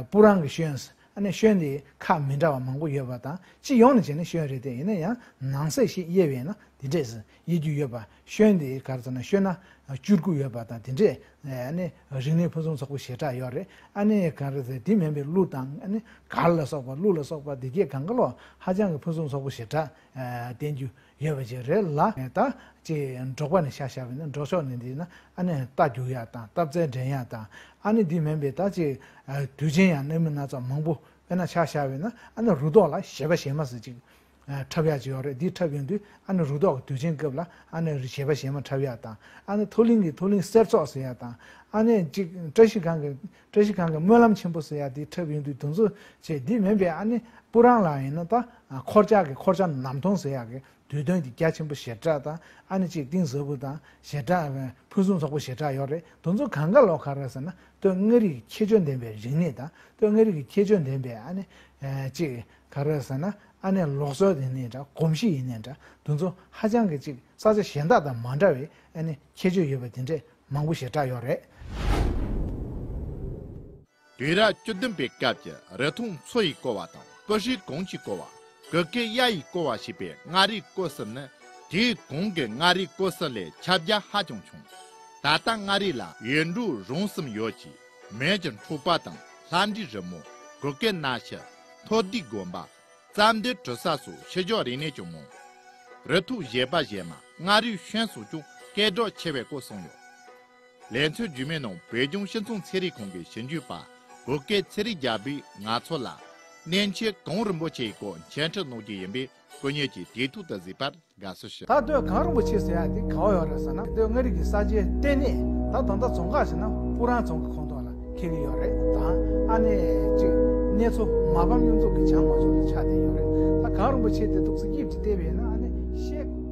སྤུ་རང་གི་ཤོན། ཨ་ནི་ཤོན་དེ་ཁག་མི་འདྲ་བ་མང་པོ་ཡོད་པ་དང་། སྤྱི་ཡོངས་ནས་བྱས་ན་ཤོན་རེད་དེ། ཡིན་ན་ཡང་ནང་གསེས་ཤིག་དབྱེ་བས་ན་དེ་འདྲས་སུ་དབྱེ་རྒྱུ་ཡོད་པ། ཤོན་དེ་ག་རེ་ཟེར་ན་ཤོན་སྣ་བཅུ་དགུ་ཡོད་པ་དང་དེ་འདྲས། ཨ་ནི་རིག་གནས་ཕུན་སུམ་ཚོགས་པོ་ཞེ་དྲག་ཡོད་རེད། ཨ་ནི་ག་རེ་ཟེར། དེ་མིན་པའི་གླུ་དང་། ཨ་ནི་གར་ལ་སོགས་པ། གླུ་ལ་སོགས་པ་དེ་གས་གང་ག་ལོག་ཧ་ཅང་གི་ཕུན་སུམ་ཚོགས་པོ་ཞེ་དྲག་བསྟན་རྒྱུ་ཡོད་པ་ཅིག་རེད་ལ། ད་ཅིག་འབྲོག་པ་ནས་ཆ་བཞག་པ་ཡིན་ན། འབྲོག་ཕྱོགས་ནས་འདི་ན་ཨ་ནི་རྟ་རྒྱུག་ཡག་དང་། རྟ་རྩལ་འགྲན་ཡག་དང་། ཨ་ནི་འདི་མིན་པའི་ད་ཅིག་དུས་ཆེན་ཡང་སྣ་མིན་སྣ་ཚོགས་མང་པོ། དཔེར་ན་ཆ་བཞག་པ་ཡིན་ན་ཨ་ནི་རུ་ཐོག་ལ་གཞས་པ་གཞས་མ་ཟེར་ཅིག་འཁྲབ་ཡག་ཅིག་ཡོད་རེད། འདི་འཁྲབ་ཡོང་དུས་ཨ་ནི་རུ་ཐོག་གི་དུས་ཆེན་སྐབས་ལ་ཨ་ནི་གཞས་པ་གཞས་མ་འཁྲབ་ཡག་དང་། ཨ་ནི་མཐོ་གླིང་གི་མཐོ་གླིང་གསེར་ཚོགས་ཟེར་ཡག་དང་། ཨ་ནི་ཅིག་བཀྲ་ཤིས་སྒང་གི་བཀྲ་ཤིས་སྒང་གི་སྨོན་ལམ་ཆེན་པོ་ཟེར་ཡག་འདི་འཁྲབ་ཡོང་དུས་དེ་ཚོ་བྱས། འདི་མིན་པའི་ཨ་ནི་སྤུ་རང་ལ་ཡིན་ན་ད་འཁོར་ལྕགས་ཀྱི། འཁོར་ལྕགས་ནམ་མཐོང་ཟེར་ཡག་གི་དུས་སྟོན་གྱི་རྒྱ་ཆེན་པོ་ཞེ་དྲག་དང་། ཨ་ནི་ཅིག་གཏིང་ཟབ་པོ་དང་ཞེ་དྲག་ཕུན་སུམ་ཚོགས་པོ་ཞེ་དྲག་ཡོད་རེད། དེ་ཚོ་གང་ག་ལོག་ག་རེ་ཟེར་ན་སྟོད་མངའ་རིས་ཀྱི་ཁྱད་ཆོས་ལྡན་པའི་རིག་གནས་དང་། སྟོད་མངའ་རིས་ཀྱི་ཁྱད་ཆོས་ལྡན་པའི་ཨ་ནི་ཅིག་ག་རེ་ཟེར་ན་ཨ་ནི་ལུགས་སྲོལ་ཡིན་ནའི་འདྲ། གོམས་གཤིས་ཡིན་ནའི་འདྲ། དེ་ཚོ་ཧ་ཅང་གི་ཅིག་ས་ཆ་གཞན་དག་དང་མ་འདྲ་བའི་ཨ་ནི་ཁྱད་ཆོས་ཡོད་པ་དེ་འདྲས་མང་པོ་ཞེ་དྲག་ཡོད་རེད། དུས་རབས་བཅུ་བདུན་པའི་སྐབས་ཀྱི་རི་ཐོག་མཚོ་ཡིས་བསྐོར་བ་དང་། སྤུ་ཧྲེང་གངས་ཀྱིས་བསྐོར་བ། གུ་གེ་གཡའ་ཡིས་བསྐོར་བ་ཞེས་པའི་མངའ་རིས་སྐོར་གསུམ་ནི། དུས་གོང་གི་མངའ་རིས་སྐོར་གསུམ་ལས་ཁྱབ་རྒྱ་ཧ་ཅང་ཆུང་། ད་ལྟ་མངའ་རིས་ལ་ཡུལ་འབྲོག་རོང་གསུམ་ཡོད་ཅིང་། མོན་གྱི་འཕྲོག་པ་དང་། ལྷ་འབྲིའི་རི་མོ། གུ་གེ་གནའ་ཤུལ། མཐོ་ལྡིང་དགོན་པ། ཙན་དན་གྲུ་ས་སོགས་ཕྱི་ཕྱོགས་རིག་གནས་ཀྱང་མང་། རི་ཐོག་གཞས་པ་གཞས་མ། མངའ་རིས་ཤོན་སོགས་ཀྱང་སྐད་གྲགས་ཆེ་བའི་སྐོར་གསུངས་ཡོད། ལེ་ཚན་རྗེས་མའི་ནང་བོད་ལྗོངས་སྤྱི་ཚོགས་ཚན་རིག་ཁང་གི་ཞིབ་འཇུག་པ་གུ་གེ་ཚེ་རིང་རྒྱལ་པོས་ང་ཚོ་ལ་གནས་མཆོག་གངས་རིན་པོ་ཆེའི་སྐོར་འཆད་ཁྲིད་གནང་རྒྱུ་ཡིན་པས། སྐུ་ཉིད་ཀྱིས་དུས་ཐོག་ཏུ་གཟིགས་པར་དགའ་བསུ་ཞུ། ད་སྟོད་གངས་རིན་པོ་ཆེ་ཟེར་ཡག་དེ་ག་པར་ཡོད་རེད་ཟེར་ན། སྟོད་མངའ་རིས་ཀྱི་ས་ཆའི་ལྟེ་གནས། ད་ད་ལྟ་རྫོང་ཁག་ཟེར་ན་ སྤུ་རང་རྫོང་གི་ཁོངས་གཏོགས་ལ་འཁེལ་གྱི་ཡོད་རེད་དང་། ཨ་ནི་ཅིག་གནས་མཚོ་མ་ཕམ་གཡུ་མཚོ་གི་བྱང་མ་ཕྱོགས་ལ་ཆགས་བསྡད་ཡོད་རེད། ད་གངས་རིན་པོ་ཆེ་དེ་འདུག་སེ་དབྱིབས་ཀྱིས་བལྟས་པ་ཡིན་ན་ཨ་ནི་ཤེལ་